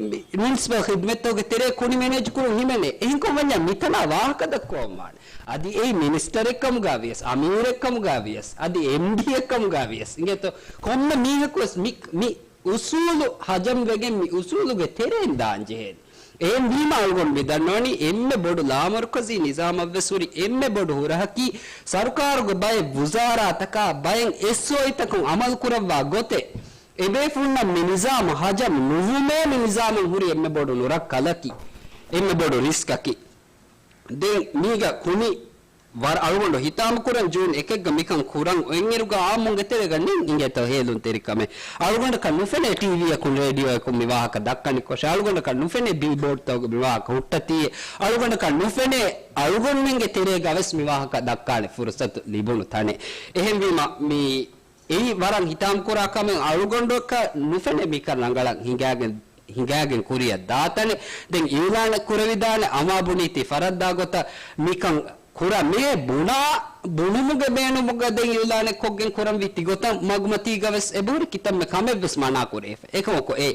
މި-، މުނިސިޕަލް ޚިދްމަތްތަކުގެ ތެރޭ ކުނި މެނޭޖް ކުރުން ހިމެނޭ. އެހެންކަމަށްވަންޏާ މިތަނާ ވާހަކަ ދައްކަވަން ވާނެ. އަދި އެއީ މިނިސްޓަރެއްކަމުގަ ވިޔަސް، އަމީރެއްކަމުގަ ވިޔަސް، އަދި އެމްޑީއެއްކަމުގަ ވިޔަސް އިނގޭތޯ. ކޮންމެ މީހަކުވެސް މި، މި އުސޫލު ހަޖަމްވެގެން މި އުސޫލުގެ ތެރެއިން ދާން ޖެހޭނެ. އެހެންވީމަ އަޅުގަނޑު މި ދަންނަވަނީ އެންމެ ބޮޑު ލާމަރުކަޒީ ނިޒާމަށްވެސް ހުރި އެންމެ ބޮޑު ހުރަހަކީ ސަރުކާރުގެ ބައެއް ވުޒާރާތަކާ ބައެއް އެސްއޯއީތަކުން އަމަލުކުރައްވާ ގޮތެއް. އެބޭފުޅުންނަށް މި ނިޒާމު ހަޖަމް ނުވުމޭ މި ނިޒާމުން ހުރި އެންމެ ބޮޑު ނުރައްކަލަކީ، އެންމެ ބޮޑު ރިސްކަކީ. ދެން މީގަ ކުނި ވަރަށް އަޅުގަނޑު ހިތާމަކުރަން ޖޫން އެކެއްގަ މިކަން ކުރަން އޮތްއިރުގަ އާއްމުންގެ ތެރޭގަ ނެތް އިނގޭތޯ ހޭލުންތެރިކަމެއް. އަޅުގަނޑަކަށް ނުފެނޭ ޓީވީއަކުން ރޭޑިއޯއަކުން މި ވާހަކަ ދައްކަނިކޮށެއް. އަޅުގަނޑަކަށް ނުފެނޭ ބިލްބޯޑްތަކުގަ މި ވާހަކަ ހުއްޓަތީއެއް. އަޅުގަނޑަކަށް ނުފެނޭ އަޅުގަނޑުމެންގެ ތެރޭގަ ވެސް މި ވާހަކަ ދައްކާނެ ފުރުސަތު ލިބުނު ތަނެއް. އެހެންވީމަ މި އެއީ ވަރަށް ހިތާމަކުރާ ކަމެއް. އަޅުގަނޑަކަށް ނުފެނޭ މިކަން ރަނގަޅަށް ހިނގާގެން، ހިނގާގެން ކުރިއަށް ދާތަނެއް. ދެން އިއުލާނެއް ކުރެވިދާނެ އަމާ ބުނީތީ ފަރަށްދާ ގޮތަށް މިކަން ކުރަމޭ ބުނާ ބުނުމުގެ ބޭނުމުގަ ދެން އިއުލާނެއް ކޮށްގެން ކުރަންވީ ތިގޮތަށް މަގުމަތީގަ ވެސް އެބަހުރި ކިތަންމެ ކަމެއްވެސް މަނާ ކުރެވިފަ. އެކަމަކު އެ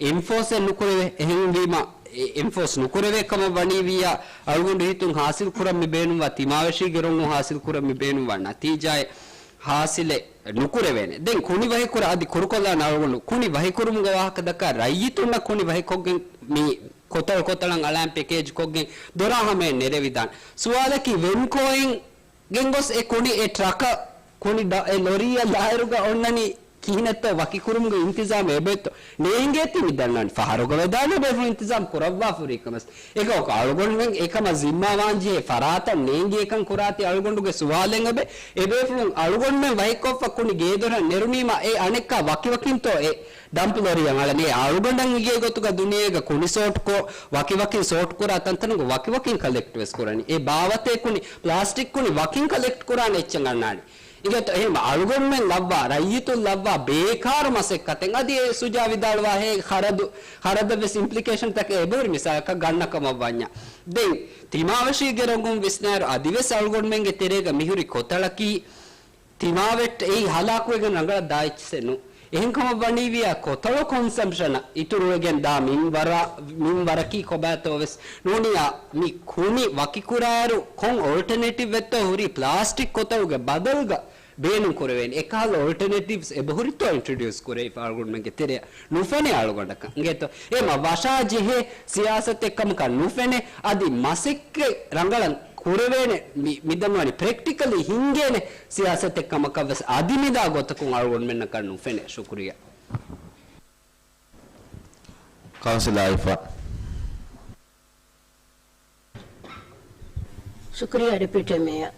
އެންފޯސެއް ނުކުރެވޭ. އެހެންވީމަ އެ އެންފޯސް ނުކުރެވޭ ކަމަށް ވަނީވިއްޔާ އަޅުގަނޑު ހިތުން ހާސިލް ކުރަން މި ބޭނުންވާ ތިމާވެށީގެ ރޮނގުން ހާސިލް ކުރަން މި ބޭނުންވާ ނަތީޖާއެއް ހާސިލެއް ނުކުރެވޭނެ. ދެން ކުނި ވަހިކުރާ އަދި ކުރުކޮށްލާނެ އަޅުގަނޑު ކުނި ވަހިކުރުމުގެ ވާހަކަ ދައްކާ ރައްޔިތުންނަށް ކުނި ވަހިކޮށްގެން މި ކޮތަޅު ކޮތަޅަށް އަޅާން ޕެކޭޖް ކޮށްގެން ދޮރާ ހަމަޔަށް ނެރެވިދާނެ. ސުވާލަކީ ވެމްކޯއިން ގެންގޮސް އެ ކުނި އެ ޓްރަކަށް ކުނި ޑ-، އެ ލޮރީއަށް ލާއިރުގަ އޮންނަނީ ކިހިނެއްތޯ ވަކިކުރުމުގެ އިންތިޒާމް އެބައޮތްތޯ؟ ނޭނގޭތީ މި ދަންނަވަނީ ފަހަރުގަ ވެދާނެ ބޭފުޅުން އިންތިޒާމް ކުރައްވާފަ ހުރި ކަމަސް. އެކަމަކު އަޅުގަނޑުމެން އެކަމަށް ޒިންމާވާން ޖެހޭ ފަރާތަށް ނޭނގި އެކަން ކުރާތީ އަޅުގަނޑުގެ ސުވާލެއް އެބެ. އެބޭފުޅުން އަޅުގަނޑުމެން ވަހިކޮށްފަ ކުނި ގޭދޮރަށް ނެރުނީމަ އެ އަނެއްކާ ވަކިވަކިންތޯ އެ ޑަމްޕް ލޮރީއަށް އަޅަނީ؟ އެ އަޅުގަނޑަށް އިނގޭ ގޮތުގަ ދުނިޔޭގަ ކުނި ސޯޓްކޮށް ވަކިވަކިން ސޯޓްކުރާ ތަންތަނުގަ ވަކިވަކިން ކަލެކްޓް ވެސް ކުރަނީ. އެ ބާވަތޭ ކުނި ޕްލާސްޓިކް ކުނި ވަކިން ކަލެކްޓް ކުރާނެ އެއްޗެއް އަންނާނެ. އިނގޭތޯ އެހެން އަޅުގަނޑުމެން ލައްވާ، ރައްޔިތުން ލައްވާ ބޭކާރު މަސައްކަތެއް. އަދި އެ ސުޖާ ވިދާޅުވާހޭ ޚަރަދު، ޚަރަދަށް ވެސް އިމްޕްލިކޭޝަންތަކެއް އެބަހުރި މިސާލަކަށް ގަންނަ ކަމަށް ވަންޏާ. ދެން ތިމާވެށީގެ ރޮނގުން ވިސްނާއިރު އަދިވެސް އަޅުގަނޑުމެންގެ ތެރޭގަ މިހުރި ކޮތަޅަކީ ތިމާވެއްޓެ އެއީ ހަލާކުވެގެން ރަނގަޅަށް ދާ އެއްޗިސެއް ނޫން. އެހެންކަމަށް ވަނީވިޔާ ކޮތަޅު ކޮންސަމްޝަނަށް އިތުރުވެގެން ދާ މިންވަރާ، މިންވަރަކީ ކޮބާތޯވެސް ނޫނިޔާ މި ކުނި ވަކިކުރާއިރު ކޮން އޮލްޓަނޭޓިވް އެއްތޯ ހުރީ ޕްލާސްޓިކް ކޮތަޅުގެ ބަދަލުގަ ބޭނުން ކުރެވޭނެ. އެކަހަލަ އޮލްޓަނޭޓިވްސް އެބަހުރިތޯ އިންޓްރޮޑިއުސް ކުރެވިފަ އަޅުގަނޑުމެންގެ ތެރެއަށް؟ ނުފެނޭ އަޅުގަނޑަކަށް. އިނގޭތޯ؟ އެ މަ ވަށާ ޖެހޭ ސިޔާސަތެއް ކަމަކަށް ނުފެނޭ. އަދި މަސައްކަތް ރަނގަޅަށް ކުރެވޭނެ، މި، މިދަންވަނީ ޕްރެކްޓިކަލީ ހިންގޭނެ ސިޔާސަތެއް ކަމަކަށް ވެސް އަދި މިދާ ގޮތަކުން އަޅުގަނޑުމެންނަކަށް ނުފެނޭ. ޝުކުރިއްޔާ. ކައުންސިލަރ އިފާން. ޝުކުރިއްޔާ ޑެޕިއުޓީ މޭޔަރ.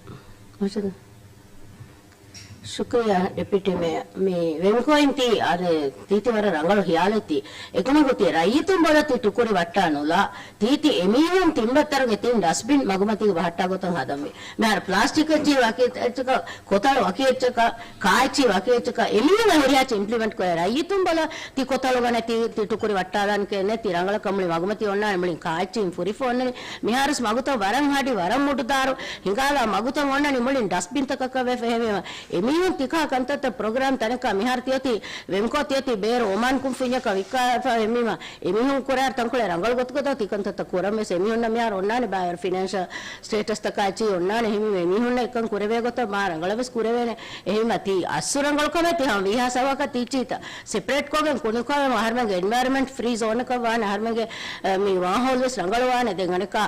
ޝުކުރިއްޔާ ޑެޕިއުޓީ މޭޔަރ. މި ވެމްކޯއިން ތީ އަދި ތީތި ވަރަށް ރަނގަޅު ހިޔާލެއް ތީ. އެކަމަކު ތި ރައްޔިތުން ބޮލަށް ތި ޓުކުރި ވައްޓާ ނުލާ. ތީތި އެމީހުން ތިންބައްތަރުގެ ތިން ޑަސްބިން މަގުމަތީގަ ބަހައްޓާ ގޮތަށް ހަދަންވީ. މިހާރު ޕްލާސްޓިކް އެއްޗެއް ވަކި އެއްޗަކަށް، ކޮތަޅު ވަކި އެއްޗަކަށް، ކާއެއްޗި ވަކި އެއްޗަކަށް އެމީހުންނަށް ހުރިހާ އެއްޗެއް އިމްޕްލިމެންޓް ކުރޭ. ރައްޔިތުން ބޮލަށް ތި ކޮތަޅު ގަނެ ތި، ތި ޓުކުރި ވައްޓާލާނެކޭ ނެތް. ތި ރަނގަޅަށް ކަމުނި މަގުމަތީ އޮންނާނެ މުޅިން ކާއެއްޗިން ފުރިފަ އޮންނަނީ. މިހާރުސް މަގުތައް ވަރަށް ހަޑި، ވަރަށް މުޑުދާރު ހިނގާލާ މަގުތައް އޮންނަނީ މުޅިން ޑަސްބިންތަކަކަށް ވެފަ. އެހެންވީމަ އެމީހުން ތިކާ ކަންތައްތައް ޕްރޮގްރާމް ތަނަކަށް މިހާރު ތިއޮތީ ވެމްކޯ ތިއޮތީ ބޭރު އޮމާން ކުންފުންޏަކަށް ވިއްކާފަ. އެހެންވީމަ އެމީހުން ކުރާ ތަންކޮޅެއް ރަނގަޅު ގޮތުގަ ތިކަންތައްތައް ކުރަން ވެސް އެމީހުންނަށް މިހާރު އޮންނާނެ ބާވަރު ފިނޭންޝަލް ސްޓޭޓަސްތަކާ އެއްޗިހި އޮންނާނެ. އެހެންވީމަ އެމީހުންނަށް އެކަން ކުރެވޭ ގޮތަށް މާ ރަނގަޅަށް ވެސް ކުރެވޭނެ. އެހެންވީމަ ތީ އަސްލު ރަނގަޅު ކަމެއް ތި ހަމަ ވީހާ ސަބަކަށް ތިއްޗީތަ ސެޕްރޭޓް ކޮށްގެން ކުނިކޮށް އަހަރުމެންގެ އެންވަޔަރަންމަންޓް ފްރީ ޒޯނަކަށް ވާނެ، އަހަރުމެންގެ، އަ، މި މާހައުލް ވެސް ރަނގަޅު ވާނެ. ދެން އަނެއްކާ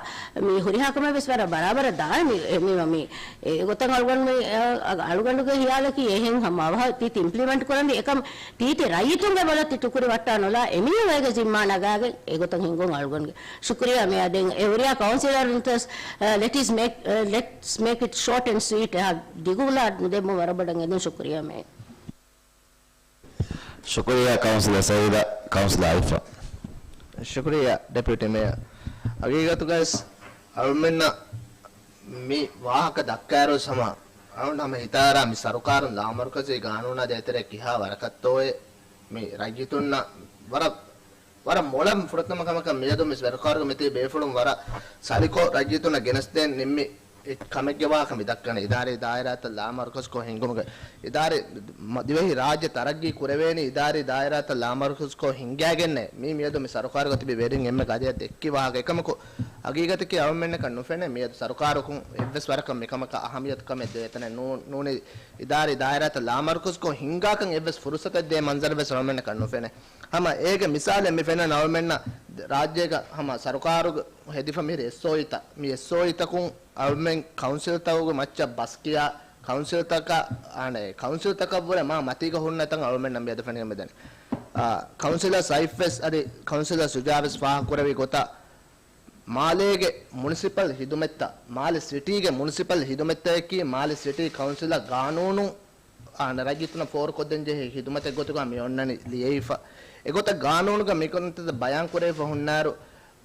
މި ހުރިހާ ކަމެއް ވެސް ވަރަށް ބަރާބަރަށް ދާނެ މި، މި، މި، އެ ގޮތަށް އަޅުގަނޑު މި، އަ، އަޅުގަނޑުގެ ހިޔާލަކީ އެހެން ހަމަ އަވަހަށް ތި ތި އިމްޕްލިމެންޓް ކުރަންވީ އެކަމް ތީތި ރައްޔިތުންގެ ބޮލަށް ތި ޓުކުރި ވައްޓާ ނުލާ އެމީހުން އޭގެ ޒިންމާ ނަގާގެން އެގޮތަށް ހިންގުން އަޅުގަނޑުގެ ޝުކުރިއްޔާ މޭޔަރ. ދެން އެ ހުރިހާ ކައުންސިލަރުންތަސް، އަ، let's make، އަ، let's make it short and sweet. އެހާ ދިގުލާ ނުދެއްމުން ވަރަށް ބޮޑަށް އެދުން ޝުކުރިއްޔާ މޭޔަރ. ޝުކުރިއްޔާ ކައުންސިލަރ ސައީދާ. ކައުންސިލަރ އައިފާ. ޝުކުރިއްޔާ ޑެޕިއުޓީ މޭޔަރ. ހަގީގަތުގައި އަޅުމެންނަށް މި ވާހަކަ ދައްކާއިރު ހަމަ އަޅުން ހަމަ ހިތާރާ މި ސަރުކާރުން ލާމަރުކަޒީ ގާނޫނާ ދޭތެރޭ ކިހާ ވަރަކަށްތޯއޭ މި ރައްޔިތުންނަށް ވަރަށް ވަރަށް މޮޅަށް ފުރަތަމަ ކަމަކަށް މިއަދު މި ސަރުކާރުގެ މިތިބި ބޭފުޅުން ވަރަށް ސަލިކޮށް ރައްޔިތުންނަށް ގެނެސްދޭން ނިންމި އެ ކަމެއްގެ ވާހަކަ މި ދައްކަނީ. އިދާރީ ދާއިރާތައް ލާމަރުކަޒުކޮށް ހިންގުމުގެ އިދާރީ މަ-، ދިވެހި ރާއްޖެ ތަރައްގީ ކުރެވޭނީ އިދާރީ ދާއިރާތައް ލާމަރުކަޒުކޮށް ހިންގައިގެންނޭ. މީ މިއަދު މި ސަރުކާރުގަ ތިބި ވެރިން އެންމެ ގަދަޔަށް ދެއްކި ވާހަކަ. އެކަމަކު ހަގީގަތަކީ އަޅުމެންނަކަށް ނުފެނޭ މިއަދު ސަރުކާރަކުން އެއްވެސް ވަރަކަށް މިކަމަކަށް އަހަމިޔަތުކަމެއް ދޭތަނެއް ނޫ-، ނޫނީ އިދާރީ ދާއިރާތައް ލާމަރުކަޒުކޮށް ހިންގާކަން އެއްވެސް ފުރުސަތެއް ދޭ މަންޒަރެއް ވެސް އަޅުމެންނަކަށް ނުފެނޭ. ހަމަ އޭގެ މިސާލެއް މި ފެންނަން އަޅުމެންނަށް ރާއްޖޭގަ ހަމަ ސަރުކާރުގެ ހެދިފަ މިހިރި އެސްއޯއީތައް، މި އެސްއޯއީތަކުން އަޅުމެން ކައުންސިލްތަކުގެ މައްޗަށް ބަސްކިޔާ ކައުންސިލްތަކަށް، އާނެ، ކައުންސިލްތަކަށްވުރެ މާ މަތީގަ ހުންނަ ތަން އަޅުމެންނަށް މިއަދު ފެނިގެން މިދަނީ. އާ، ކައުންސިލަރ ސައިފްވެސް އަދި ކައުންސިލަރ ސުޖާވެސް ފާހަގަކުރެއްވި ގޮތަށް، މާލޭގެ މުނިސިޕަލް ހިދުމަތްތައް، މާލެ ސިޓީގެ މުނިސިޕަލް ހިދުމަތްތަކަކީ މާލެ ސިޓީ ކައުންސިލަށް ގާނޫނު، އާނ، ރައްޔިތުންނަށް ފޯރުކޮށްދޭންޖެހޭ ހިދުމަތެއް ގޮތުގަ މި އޮންނަނީ ލިޔެވިފަ. އެގޮތަށް ގާނޫނުގަ މިކަންތައް ބަޔާންކުރެވިފަ ހުންނާއިރު،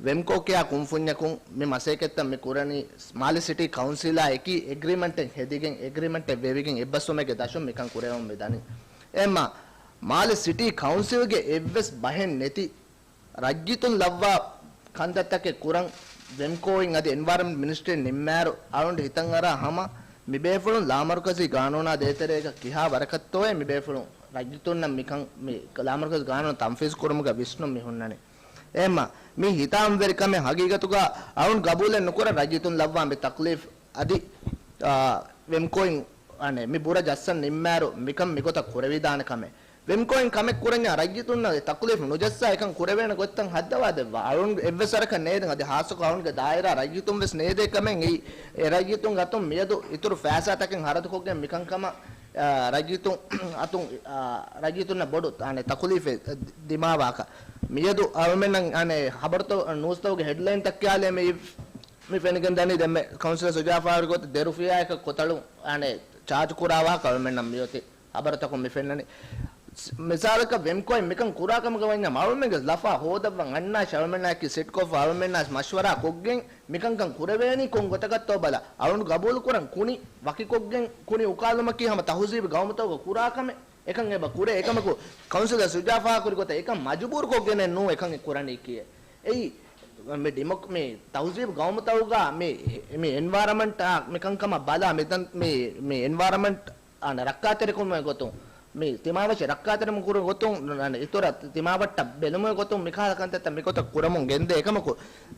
ވެމްކޯ ކިޔާ ކުންފުންޏަކުން މި މަސައްކަތްތައް މި ކުރަނީ މާލެ ސިޓީ ކައުންސިލާ އެކީ އެގްރިމެންޓެއް ހެދިގެން، އެގްރިމެންޓެއް ވެވިގެން އެއްބަސްވުމެއްގެ ދަށުން މިކަން ކުރެވެމުން މިދަނީ. އެހެންމާ، މާލެ ސިޓީ ކައުންސިލްގެ އެއްވެސް ބަހެއް ނެތި ރައްޔިތުން ލައްވާ ކަންތައްތަކެއް ކުރަން ވެމްކޯއިން އަދި އެންވަޔަރަންމަންޓް މިނިސްޓްރީން ނިންމާއިރު، އަޅުގަނޑު ހިތަށްއަރާ ހަމަ މިބޭފުޅުން ލާމަރުކަޒީ ގާނޫނާ ދޭތެރޭގަ ކިހާ ވަރަކަށްތޯއޭ މިބޭފުޅުން ރައްޔިތުންނަށް މިކަން މި ލާމަރުކަޒީ ގާނޫނު ތަންފީޒު ކުރުމުގަ ވިސްނުން މި ހުންނަނީ. އެހެންމާ، މި ހިތާމަވެރިކަމެއް ހަގީގަތުގަ އަޅުން ގަބޫލެއް ނުކުރަން ރައްޔިތުން ލައްވާ މި ތަކްލީފް އަދި، އާ، ވެމްކޯއިން، އަނެއް، މި ބުރަ ޖައްސަން ނިންމާއިރު މިކަން މިގޮތަށް ކުރެވިދާނެ ކަމެއް. ވެމްކޯއިން ކަމެއް ކުރަންޏާ ރައްޔިތުންނަށް ތަކުލީފް ނުޖައްސާ އެކަން ކުރެވޭނެ ގޮތްތައް ހައްދަވާ ދެއްވާ. އަޅުން އެއްވެސް ވަރަކަށް ނޭދެން އަދި ހާއްސަކޮށް އަޅުންގެ ދާއިރާ ރައްޔިތުން ވެސް ނޭދޭ ކަމެއް އެއީ. އެ ރައްޔިތުން އަތުން މިއަދު އިތުރު ފައިސާތަކެއް ހަރަދުކޮށްގެން މިކަންކަމަށް، އާ، ރައްޔިތުން އަތުން، އާ، ރައްޔިތުންނަށް ބޮޑު، އަނެއް، ތަކުލީފެއް ދިމާވާކަށް. މިއަދު އަޅުމެންނަށް، އަނެއް، ހަބަރުތައް، ނޫސްތަކުގެ ހެޑްލައިންތައް ކިޔާލޭ މި، މި ފެނިގެން ދަނީ ދެންމެ ކައުންސިލަރ ސުޖާ ފާހަގަކޮށް ދެ ރުފިޔާއަކަށް ކޮތަޅު، އަނެއް، ޗާޖް ކުރާ ވާހަކަ އަޅުމެންނަށް މިއޮތީ. ހަބަރުތަކުން މި ފެންނަނީ. މިސާލަކަށް ވެމްކޯއިން މިކަން ކުރާ ކަމުގަ ވަންޏާ އަޅުމެންގެ ލަފާ ހޯދައްވަން އަންނާށި އަޅުމެންނާއެކީ ސިޓްކޯފް އަޅުމެންނާސް މަޝްވަރާ ކޮށްގެން މިކަންކަން ކުރެވޭނީ ކޮން ގޮތަކަށްތޯ ބަލާ. އަޅުން ގަބޫލުކުރަން ކުނި ވަކިކޮށްގެން ކުނި އުކާލުމަކީ ހަމަ ތަހުޒީބު ގައުމުތަކުގަ ކުރާ ކަމެއް. އެކަން އެބަ ކުރޭ. އެކަމަކު ކައުންސިލަރ ސުޖާ ފާހަގަކުރި ގޮތަށް އެކަން މަޖުބޫރުކޮށްގެނެއް ނޫން އެކަން ކުރަނީކީއެއް. އެއީ މި ޑިމޮކް-، މި ތަހުޒީބު ގައުމުތަކުގަ މި، މި އެންވަޔަރަމަންޓާ މިކަންކަމަށް ބަލާ މިތަން-، މި، މި އެންވަޔަރަމަންޓް އާނ ރައްކާތެރިކުރުމުގެ ގޮތުން، މި ތިމާވެށި ރައްކާތެރިކުރުމުގެ ގޮތުން، އިތުރަށް ތިމާވައްޓަށް ބެލުމުގެ ގޮތުން މިކަހަލަ ކަންތައްތައް މިގޮތަށް ކުރަމުން ގެންދޭ. އެކަމަކު،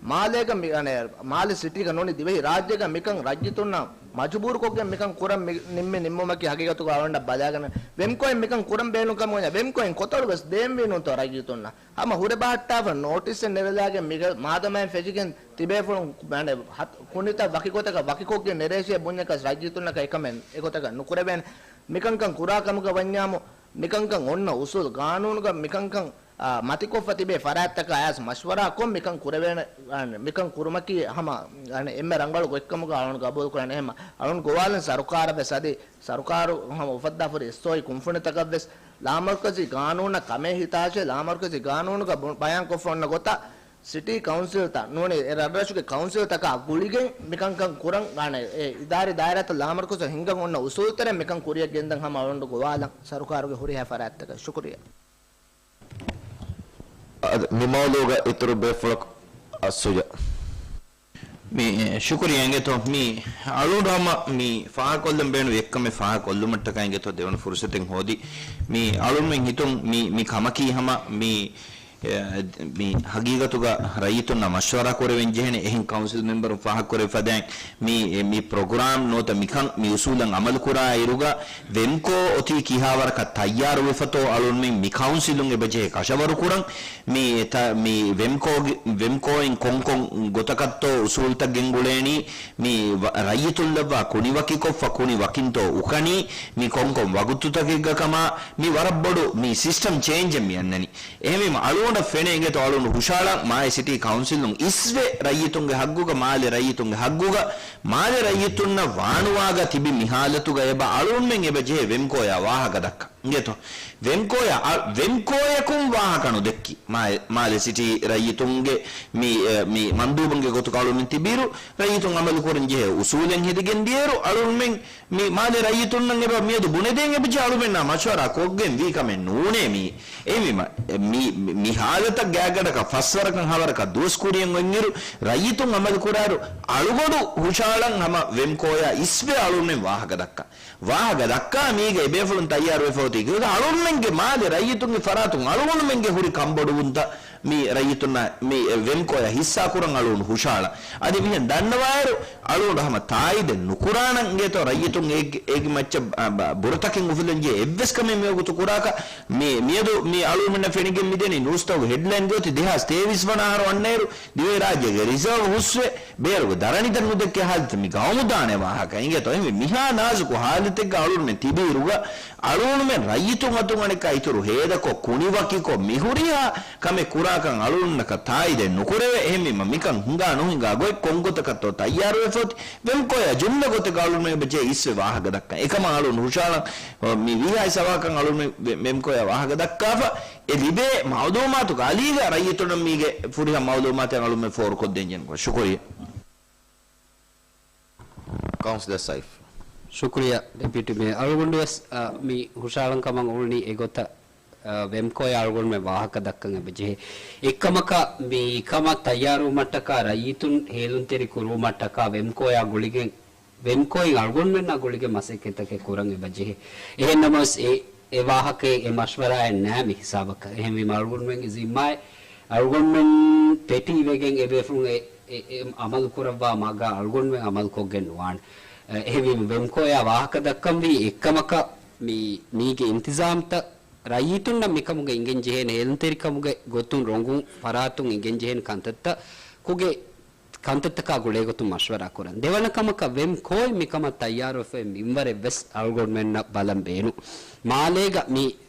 މާލޭގަ މި، އަނެއް، މާލެ ސިޓީގަ ނޫނީ ދިވެހި ރާއްޖޭގަ މިކަން ރައްޔިތުންނަށް މަޖުބޫރުކޮށްގެން މިކަން ކުރަން މި، ނިންމި ނިންމުމަކީ ހަގީގަތުގަ އަޅުގަނޑަށް ބަލާގަނެ. ވެމްކޯއިން މިކަން ކުރަން ބޭނުން ކަމުގަ ވެމްކޯއިން ކޮތަޅު ވެސް ދޭންވީ ނޫންތޯ ރައްޔިތުންނަށް. ހަމަ ހުރެ ބަހައްޓާފަ ނޯޓިސްއެއް ނެރެލާގެން މިގަ މާދަމާއިން ފެށިގެން ތިބޭފުޅުން މަނެ ކުނިތައް ވަކި ގޮތަކަށް ވަކިކޮށްގެން ނެރޭށޭ ބުންޏަކަސް ރައްޔިތުންނަކަށް އެކަމެއް އެގޮތަކަށް ނުކުރެވޭނެ. މިކަންކަން ކުރާ ކަމުގަ ވަންޏާމު، މިކަންކަން އޮންނަ އުސޫލް ގާނޫނުގަ މިކަންކަން އާ، މަތިކޮށްފަ ތިބޭ ފަރާތްތަކާ އަޔަސް މަޝްވަރާ ކޮށް މިކަން ކުރެވޭނެ، އާ، މިކަން ކުރުމަކީ ހަމަ، އާ، އެންމެ ރަނގަޅު ގޮތްކަމުގަ އަޅުން ގަބޫލުކުރަން. އެހެން އަޅުން ގޮވާލަން ސަރުކާރަށް ވެސް އަދި ސަރުކާރު ހަމަ އުފައްދާފަހުރި އެސްއޯއީ ކުންފުނިތަކަށް ވެސް ލާމަރުކަޒީ ގާނޫނަށް ކަމޭ ހިތާށޭ ލާމަރުކަޒީ ގާނޫނުގަ ބު-، ބަޔާންކޮށްފަ އޮންނަ ގޮތަށް ސިޓީ ކައުންސިލްތައް ނޫނީ އެ ރަށްރަށުގެ ކައުންސިލްތަކާ ގުޅިގެން މިކަންކަން ކުރަން އާނެ އެ އިދާރީ ދާއިރާތައް ލާމަރުކަޒު ހިންގަން އޮންނަ އުސޫލުތެރެއިން މިކަން ކުރިއަށް ގެންދަން ހަމަ އަޅުން ގޮވާލަން ސަރުކާރުގެ ހުރިހާ ފަރާތްތަކަށް. ޝުކުރިއްޔާ. އަދި މި މައުޟޫގަ އިތުރު ބޭފުޅަކު އައްސުޖާ. މި، ޝުކުރިއްޔާ އިނގޭތޯ، މި އަޅުގަނޑު ހަމަ މި ފާހަގަކޮށްލަން ބޭނުން އެއްކަމެއް ފާހަގަކޮށްލުމަށްޓަކާ އިނގޭތޯ ދެވަނަ ފުރުސަތެއް ހޯދި. މި އަޅުންމެން ހިތުން މި، މި ކަމަކީ ހަމަ މި، އެ، މި ހަގީގަތުގަ ރައްޔިތުންނާ މަޝްވަރާ ކުރެވެން ޖެހޭނެ އެހެން ކައުންސިލް މެމްބަރުން ފާހަގަކުރެވިފަދައިން މި، މި ޕްރޮގްރާމް ނުވަތަ މިކަން މި އުސޫލަށް އަމަލުކުރާ އިރުގަ ވެމްކޯ އޮތީ ކިހާވަރަކަށް ތައްޔާރުވެފަތޯ އަޅުންމެން މި ކައުންސިލުން އެބަޖެހޭ ކަށަވަރުކުރަން. މި ތަ-، މި ވެމްކޯގެ-، ވެމްކޯއިން ކޮންކޮން ގޮތަކަށްތޯ އުސޫލްތައް ގެންގުޅޭނީ، މި ވަ-، ރައްޔިތުން ލައްވާ ކުނިވަކިކޮށްފަ ކުނި ވަކިންތޯ އުކަނީ، މި ކޮންކޮން ވަގުތުތަކެއްގަ ކަމާ، މި ވަރަށް ބޮޑު މި ސިސްޓަމް ޗޭންޖެއް މި އަންނަނީ. އެހެންވީމަ އަޅުގަނޑަށް ފެނޭ އިނގޭތޯ އަޅުގަނޑު ހުށައަޅަން މާލެ ސިޓީ ކައުންސިލުން އިސްވެ ރައްޔިތުންގެ ހައްގުގަ، މާލެ ރައްޔިތުންގެ ހައްގުގަ، މާލެ ރައްޔިތުންނަށް ވާނުވާގަ ތިބި މި ހާލަތުގަ އެބަ އަޅުގަނޑުމެން އެބަ ޖެހޭ ވެމްކޯޔާ ވާހަކަ ދައްކަން. އިނގޭތޯ؟ ވެމްކޯޔާ، އަ، ވެމްކޯޔަކުން ވާހަކަ ނުދެއްކި. މާ-، މާލެ ސިޓީ ރައްޔިތުންގެ މި، އެ، މި މަންދޫބުންގެ ގޮތުގަ އަޅުމެން ތިބިއިރު، ރައްޔިތުން އަމަލު ކުރަން ޖެހޭ އުސޫލެއް ހެދިގެން ދިޔައިރު، އަޅުމެން މި މާލެ ރައްޔިތުންނަށް އެބަ މިއަދު ބުނެދޭން އެބަޖެ އަޅުމެންނާ މަޝްވަރާ ކޮށްގެން ވީ ކަމެއް ނޫނޭ މީ. އެހެންވީމަ، މި، މި ހާލަތަށް ގާތްގަނޑަކަށް ފަސް ވަރަކަށް ހަވަރަކަށް ދުވަސް ކުރިއަށް އޮތްއިރު، ރައްޔިތުން އަމަލު ކުރާއިރު، އަޅުގަނޑު ހުށައަޅަން ހަމަ ވެމްކޯޔާ އިސްވެ އަޅުމެން ވާހަކަ ދައްކަން. ވާހަކަ ދައްކާ މީގަ އެބޭފުޅުން ތައްޔާރުވެފަ އޮތީ ކިހިނެއް؟ އަޅުންމެންގެ މާލެ ރައްޔިތުންގެ ފަރާތުން އަޅުގަނޑުމެންގެ ހުރި ކަންބޮޑުވުންތައް މި ރައްޔިތުންނަށް މި ވެމްކޯޔަށް ހިއްސާ ކުރަން އަޅުގަނޑު ހުށައަޅަން. އަދި މިހެން ދަންނަވާއިރު އަޅުގަނޑު ހަމަ ތާއީދެއް ނުކުރާނަން އިނގޭތޯ ރައްޔިތުން އޭގެ، އޭގެ މައްޗަށް ބަ-، ބުރަތަކެއް އުފުލަން ޖެހޭ އެއްވެސް ކަމެއް މިވަގުތު ކުރާކަށް މި-، މިއަދު މި އަޅުގަނޑުމެންނަށް ފެނިގެން މިދެނީ ނޫސްތަކުގެ ހެޑްލައިންގެ އޮތީ ދެހާސް ތޭވީސް ވަނަ އަހަރު އަންނައިރު ދިވެހިރާއްޖޭގެ ރިޒާވް ހުސްވެ ބޭރުގެ ދަރަނިތައް ނުދެއްކޭ ހާލަތަށް މި ގައުމު ދާނެ ވާހަކަ އިނގޭތޯ. އެހެންވެ މިހާ ނާޒުކު ހާލަތެއްގަ އަޅުގަނޑުމެން ތިބިއިރުގަ އަޅުގަނޑުމެން ރައްޔިތުން އަތުން އަނެއްކާ އިތުރު ހޭދަކޮށް ކުނިވަކިކޮށް މި ހުރިހާ ކަމެއް ކުރާކަން އަޅުގަނޑުންނަކަށް ތާއީދެއް ނުކުރެވޭ. އެހެންވީމަ މިކަން ހިނގާ ނުހިނގާ ގޮތް ކޮންގޮތަކަށްތޯ ތައްޔާރުވެފަ އޮތީ ވެމްކޯޔާ ޖުމްލަ ގޮތެއްގަ އަޅުގަނޑުމެން އެބަޖެހޭ އިސްވެ ވާހަކަ ދައްކަން. އެކަމަށް އަޅުގަނޑު ހުށައަޅަން މި ވީހާވެސް އަވަހަކަށް އަޅުގަނޑުމެން ވެ-، ވެމްކޯޔާ ވާހަކަ ދައްކާފަ އެ ލިބޭ މައުލޫމާތުގެ އަލީގަ ރައްޔިތުންނަށް މީގެ ފުރިހަމަ މައުލޫމާތެއް އަޅުމެން ފޯރުކޮށްދޭން ޖެހެން ކޮށް. ޝުކުރިއްޔާ. ކައުންސިލަރ ސައިފް. ޝުކުރިއްޔާ ޑެޕިއުޓީ މޭޔަރ. އަޅުގަނޑުވެސް، އަ، މި ހުށައަޅަން ކަމަށް އުޅުނީ އެގޮތަށް، އަ، ވެމްކޯޔާ އަޅުގަނޑުމެން ވާހަކަ ދައްކަން އެބަޖެހޭ. އެއްކަމަކަށް މި ކަމަށް ތައްޔާރުވުމަށްޓަކާ ރައްޔިތުން ހޭލުންތެރި ކުރުވުމަށްޓަކާ ވެމްކޯޔާ ގުޅިގެން ވެމްކޯއިން އަޅުގަނޑުމެންނާ ގުޅިގެން މަސައްކަތްތަކެއް ކުރަން އެބަޖެހޭ. އެހެންނަމަވެސް އެ، އެ ވާހަކައެއް އެ މަޝްވަރާއެއް ނާ މި ހިސާބަކަށް. އެހެންވީމަ އަޅުގަނޑުމެންގެ ޒިންމާއެއް އަޅުގަނޑުމެން ޕެޓީ ވެގެން އެބޭފުޅުން އެ، އެ، އެ އަމަލު ކުރައްވާ މަގަށް އަޅުގަނޑުމެން އަމަލު ކޮށްގެން ނުވާނެ. އެ، އެހެންވީމަ ވެމްކޯޔާ ވާހަކަ ދައްކަންވީ އެއްކަމަކަށް މި، މީގެ އިންތިޒާމްތައް ރައްޔިތުންނަށް މިކަމުގަ އިނގެން ޖެހޭނެ ހޭލުންތެރިކަމުގެ ގޮތުން ރޮނގުން ފަރާތުން އިނގެން ޖެހޭނެ ކަންތައްތައް ކުގެ ކަންތައްތަކާ ގުޅޭގޮތުން މަޝްވަރާ ކުރަން. ދެވަނަ ކަމަކަށް ވެމް ކޯއިން މިކަމަށް ތައްޔާރުވެފައި މިންވަރެއް ވެސް އަޅުގަނޑުމެންނަށް ބަލަން ބޭނުން. މާލޭގަ މި،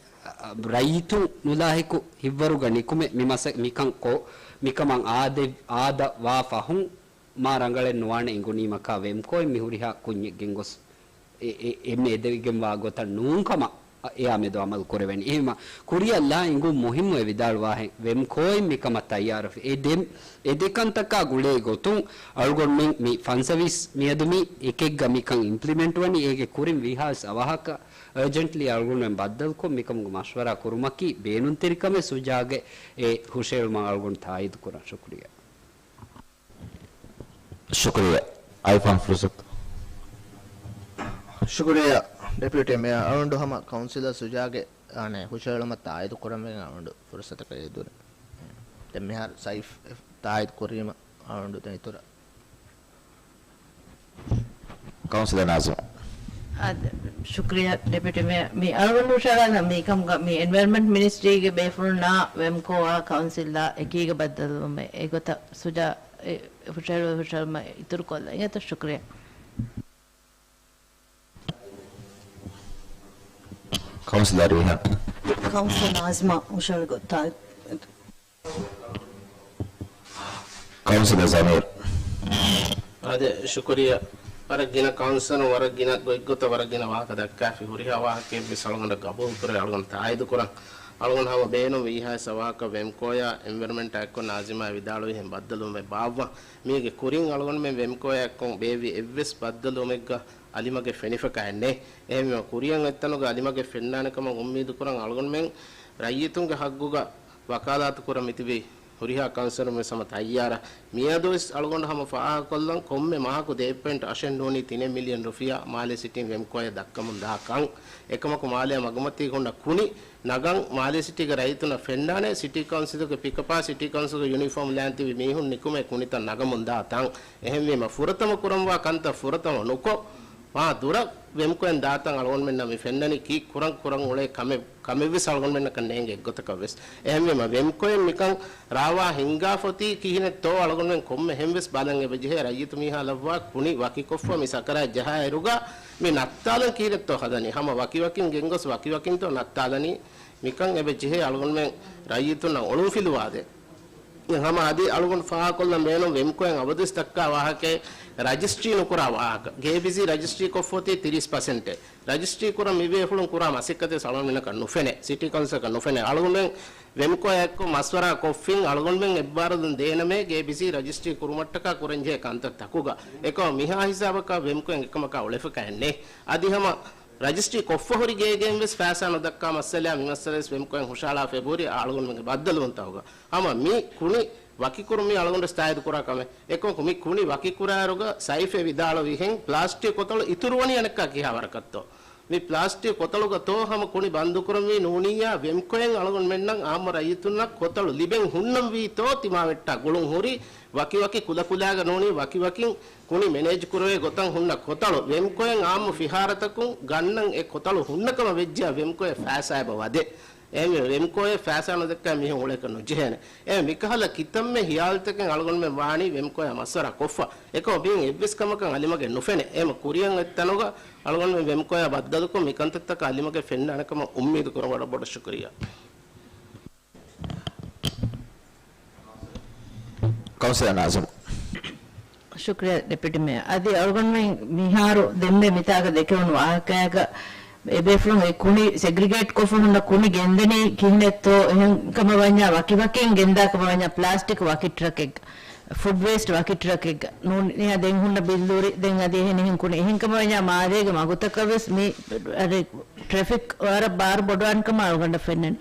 އަ، ރައްޔިތުން ނުލާހިކު ހިތްވަރުގަ ނިކުމެ މި މަސަ-، މިކަން ކޮ-، މިކަމަށް އާދެ-، އާދަ ވާ ފަހުން މާ ރަނގަޅެއް ނުވާނެ އެނގުނީމަކާ ވެމް ކޯއިން މި ހުރިހާ ކުންޏެއް ގެންގޮސް އެ، އެ، އެންމެ އެދެވިގެންވާ ގޮތަށް ނޫން ކަމަށް އެއާ މެދު އަމަލު ކުރެވެނީ. އެހެންވީމަ، ކުރިއަށް ލާ އިނގުން މުހިއްމު އެ ވިދާޅުވާހެން، ވެމް ކޯއިން މިކަމަށް ތައްޔާރުވެފަ. އެ ދެ، އެ ދެ ކަންތަކާ ގުޅޭ ގޮތުން އަޅުގަނޑުމެން މި ފަންސަވީސް މިއަދު މި އެކެއްގަ މިކަން އިމްޕްލިމެންޓް ވަނީ، އޭގެ ކުރިން ވީހާވެސް އަވަހަކަށް އަރޖެންޓްލީ އަޅުގަނޑުމެން ބައްދަލުކޮށް މިކަމުގެ މަޝްވަރާ ކުރުމަކީ ބޭނުންތެރި ކަމެއް. ސުޖާގެ އެ ހުށައެޅުމަށް އަޅުގަނޑު ތާއީދު ކުރަން. ޝުކުރިއްޔާ. ޝުކުރިއްޔާ. އައިފާން ފުރުސަތު. ޝުކުރިއްޔާ ޑެޕިއުޓީ މޭޔަރ. އަޅުގަނޑު ހަމަ ކައުންސިލަރ ސުޖާގެ، އާނެ، ހުށައެޅުމަށް ތާއީދު ކުރަންވެގެން އަޅުގަނޑު ފުރުސަތަކަށް އެދުރެ. ދެން މިހާރު ސައިފް ތާއީދު ކުރީމަ އަޅުގަނޑު ދެން އިތުރަށް. ކައުންސިލަރ ނާޒިމާ. އާ، ޝުކްރިއްޔާ ޑެޕިއުޓީ މޭޔަރ. މި އަޅުގަނޑު ހުށައަޅާލަން މިކަމުގަ މި އެންވަޔަރމަންޓް މިނިސްޓްރީގެ ބޭފުޅުންނާ ވެމްކޯއާ ކައުންސިލްއާ އެކީގަ ބައްދަލުވުމެއް. އެގޮތަށް ސުޖާ އެ ހުށައެޅު-، ހުށައެޅުމަށް އިތުރުކޮށްލަން. އިނގޭތޯ؟ ޝުކްރިއްޔާ. ކައުންސިލަރ ރީހާން. ކައުންސިލަރ ނާޒިމާ ހުށައެޅި ގޮތް ތާއީދު ކައުންސިލަރ ޒަމީރު. އާދެ، ޝުކުރިއްޔާ. ވަރަށް ގިނަ ކައުންސިލުން ވަރަށް ގިނަ ގޮތްގޮތަށް ވަރަށް ގިނަ ވާހަކަ ދައްކާފި، ހުރިހާ ވާހަކައެއްވެސް އަޅުގަނޑަށް ގަބޫލުކުރޭ، އަޅުގަނޑު ތާއީދު ކުރަން. އަޅުގަނޑު ހަމަ ބޭނުން ވީހާވެސް އަވަހަކަށް ވެމްކޯއާ އެންވަޔަރަމެންޓާ އެއްކޮށް ނާޒިމާ ވިދާޅުވިހެން ބައްދަލުވުމެއް ބާއްވަން. މީގެ ކުރިން އަޅުގަނޑުމެން ވެމްކޯއާ އެއްކޮށް ބޭއްވި އެއްވެސް ބައްދަލުވުމެއްގަ އަލިމަގެއް ފެނިފަކާއެއް ނެތް. އެހެންވީމަ ކުރިއަށް އޮތްތަނުގަ އަލިމަގެއް ފެންނާނެ ކަމަށް އުއްމީދު ކުރަން. އަޅުގަނޑުމެން ރައްޔިތުންގެ ހައްގުގަ ވަކާލާތު ކުރަން މިތިބި ހުރިހާ ކައުންސިލުން ވެސް ހަމަ ތައްޔާރަށް. މިއަދުވެސް އަޅުގަނޑު ހަމަ ފާހަގަކޮށްލަން، ކޮންމެ މަހަކު ދޭއް ޕޮއިންޓް އަށެއް ނޫނީ ތިނެއް މިލިއަން ރުފިޔާ މާލެ ސިޓީން ވެމްކޯއަށް ދައްކަމުން ދާ ކަން. އެކަމަކު މާލެއާ މަގުމަތީގަ ހުންނަ ކުނި ނަގަން މާލެ ސިޓީގެ ރައްޔިތުންނަށް ފެންނާނެ، ސިޓީ ކައުންސިލުގެ ޕިކަޕާ، ސިޓީ ކައުންސިލުގެ ޔުނީފޯމް ލާން ތިބި މީހުން ނިކުމެ ކުނިތައް ނަގަމުން ދާ ތަން. އެހެންވީމަ ފުރަތަމަ ކުރަންވާ ކަންތައް ފުރަތަމަ ނުކޮށް، މާ ދުރަށް ވެމްކޯއިން ދާތަން އަޅުގަނޑުމެންނަށް މި ފެންނަނީ ކީއް ކުރަން ކުރަން އުޅޭ ކަމެއް، ކަމެއްވެސް އަޅުގަނޑުމެންނަކަށް ނޭނގެ އެއްގޮތަކަށްވެސް. އެހެންވީމަ ވެމްކޯއިން މިކަން ރާވާ ހިންގާފަ އޮތީ ކިހިނެއްތޯ އަޅުގަނޑުމެން ކޮންމެ ހެންވެސް ބަލަން އެބަޖެހޭ. ރައްޔިތު މީހާ ލައްވާ ކުނި ވަކިކޮށްފަ މި ސަކަރާތް ޖަހާއިރުގަ މި ނައްތާލަން ކިހިނެއްތޯ ހަދަނީ. ހަމަ ވަކިވަކިން ގެންގޮސް ވަކިވަކިންތޯ ނައްތާލަނީ. މިކަން އެބަޖެހޭ އަޅުގަނޑުމެން ރައްޔިތުންނަށް އޮޅުންފިލުވާދޭ. ހަމަ އަދި އަޅުގަނޑު ފާހަގަކޮށްލަން ބޭނުން ވެމްކޯއިން އަބަދުވެސް ދައްކާ ވާހަކައެއް ރަޖިސްޓްރީ ނުކުރާ ވާހަކަ. ގޭބިސީ ރަޖިސްޓްރީ ކޮށްފަ އޮތީ ތިރީސް ޕަސެންޓެއް. ރަޖިސްޓްރީ ކުރަން މި ބޭފުޅުން ކުރާ މަސައްކަތެއް އަޅުގަނޑުމެންނަކަށް ނުފެނޭ. ސިޓީ ކައުންސިލަކަށް ނުފެނޭ. އަޅުގަނޑުމެން ވެމްކޯއާ އެއްކޮށް މަޝްވަރާ ކޮށްފިން އަޅުގަނޑުމެން އެއްބާރުލުން ދޭނަމޭ ގޭބިސީ ރަޖިސްޓްރީ ކުރުމަށްޓަކާ ކުރަންޖެހޭ ކަންތައް ތަކުގަ. އެކަމަ މިހާ ހިސާބަކަށް ވެމްކޯއިން އެކަމަކާ އުޅެފަކައެއް ނެތް. އަދި ހަމަ ރަޖިސްޓްރީ ކޮށްފަ ހުރި ގޭގެއިން ވެސް ފައިސާ ނުދައްކާ މައްސަލައާ މި މައްސަލަވެސް ވެމްކޯއިން ހުށަހަޅާފަ އެބަހުރި އަޅުގަނޑުމެންގެ ބައްދަލުވުންތަކުގަ. ހަމަ މި ކުނި ވަކިކުރުން މި އަޅުގަނޑު ތާއީދު ކުރާ ކަމެއް. އެކަމަކު މި ކުނި ވަކިކުރާއިރުގަ ސައިފޭ ވިދާޅުވިހެން ޕްލާސްޓިކް ކޮތަޅު އިތުރުވަނީ އަނެއްކާ ކިހާ ވަރަކަށްތޯ؟ މި ޕްލާސްޓިކް ކޮތަޅުގަ ތޯ ހަމަ ކުނި ބަންދުކުރަންވީ ނޫނިއްޔާ ވެމްކޯއިން އަޅުގަނޑުމެންނަށް އާއްމު ރައްޔިތުންނަށް ކޮތަޅު ލިބެން ހުންނަންވީތޯ ތިމާވެއްޓާ ގުޅުން ހުރި ވަކިވަކި ކުލަކުލާގަ ނޫނީ ވަކިވަކިން ކުނި މެނޭޖް ކުރެވޭ ގޮތަށް ހުންނަ ކޮތަޅު ވެމްކޯއިން އާއްމު ފިހާރަތަކުން ގަންނަން އެ ކޮތަޅު ހުންނަކަމަށް ވެއްޖެޔާ ވެމްކޯއަށް ފައިސާ އެބަ ވަދޭ. އެހެންވެ، ވެމްކޯއެއް ފައިސާ ނުދައްކާ މީހުން އުޅޭކަށް ނުޖެހޭނެ. އެ މިކަހަލަ ކިތަންމެ ހިޔާލުތަކެއް އަޅުގަނޑުމެން ވާނީ ވެމްކޯއާ މަޝްވަރާ ކޮށްފަ. އެކަމަ މިއިން އެއްވެސް ކަމަކަށް އަލިމަގެއް ނުފެނޭ. އެހެމަ ކުރިއަށް އޮތްތަނުގަ އަޅުގަނޑުމެން ވެމްކޯއާ ބައްދަލުކޮށް މި ކަންތައްތަކަށް އަލިމަގެއް ފެންނާނެ ކަމަށް އުއްމީދު ކުރަން ވަރަށް ބޮޑަށް ޝުކުރިއްޔާ. ކައުންސިލަރ ނާޒިމް. ޝުކުރިއްޔާ ޑެޕިއުޓީ މޭޔަރ. އަދި އަޅުގަނޑުމެން މިހާރު ދެންމެ މިތާގަ ދެކެވުނު ވާހަކައިގަ އެބޭފުޅުން އެ ކުނި ސެގްރިގޭޓް ކޮށްފަ ހުންނަ ކުނި ގެންދަނީ ކިހިނެއްތޯ، އެހެން ކަމަށް ވަންޏާ ވަކިވަކިން ގެންދާ ކަމަށް ވަންޏާ ޕްލާސްޓިކް ވަކި ޓްރަކެއްގަ، ފުޑް ވޭސްޓް ވަކި ޓްރަކެއްގަ ނޫނިއްޔާ ދެން ހުންނަ ބިއްލޫރި ދެން އަދި އެހެނިހެން ކުނި އެހެން ކަމަށް ވަންޏާ މާލޭގެ މަގުތަކަށް ވެސް މި އަދި ޓްރެފިކް ވަރަށް ބާރު ބޮޑުވާން ކަމަށް އަޅުގަނޑަށް ފެންނަނީ.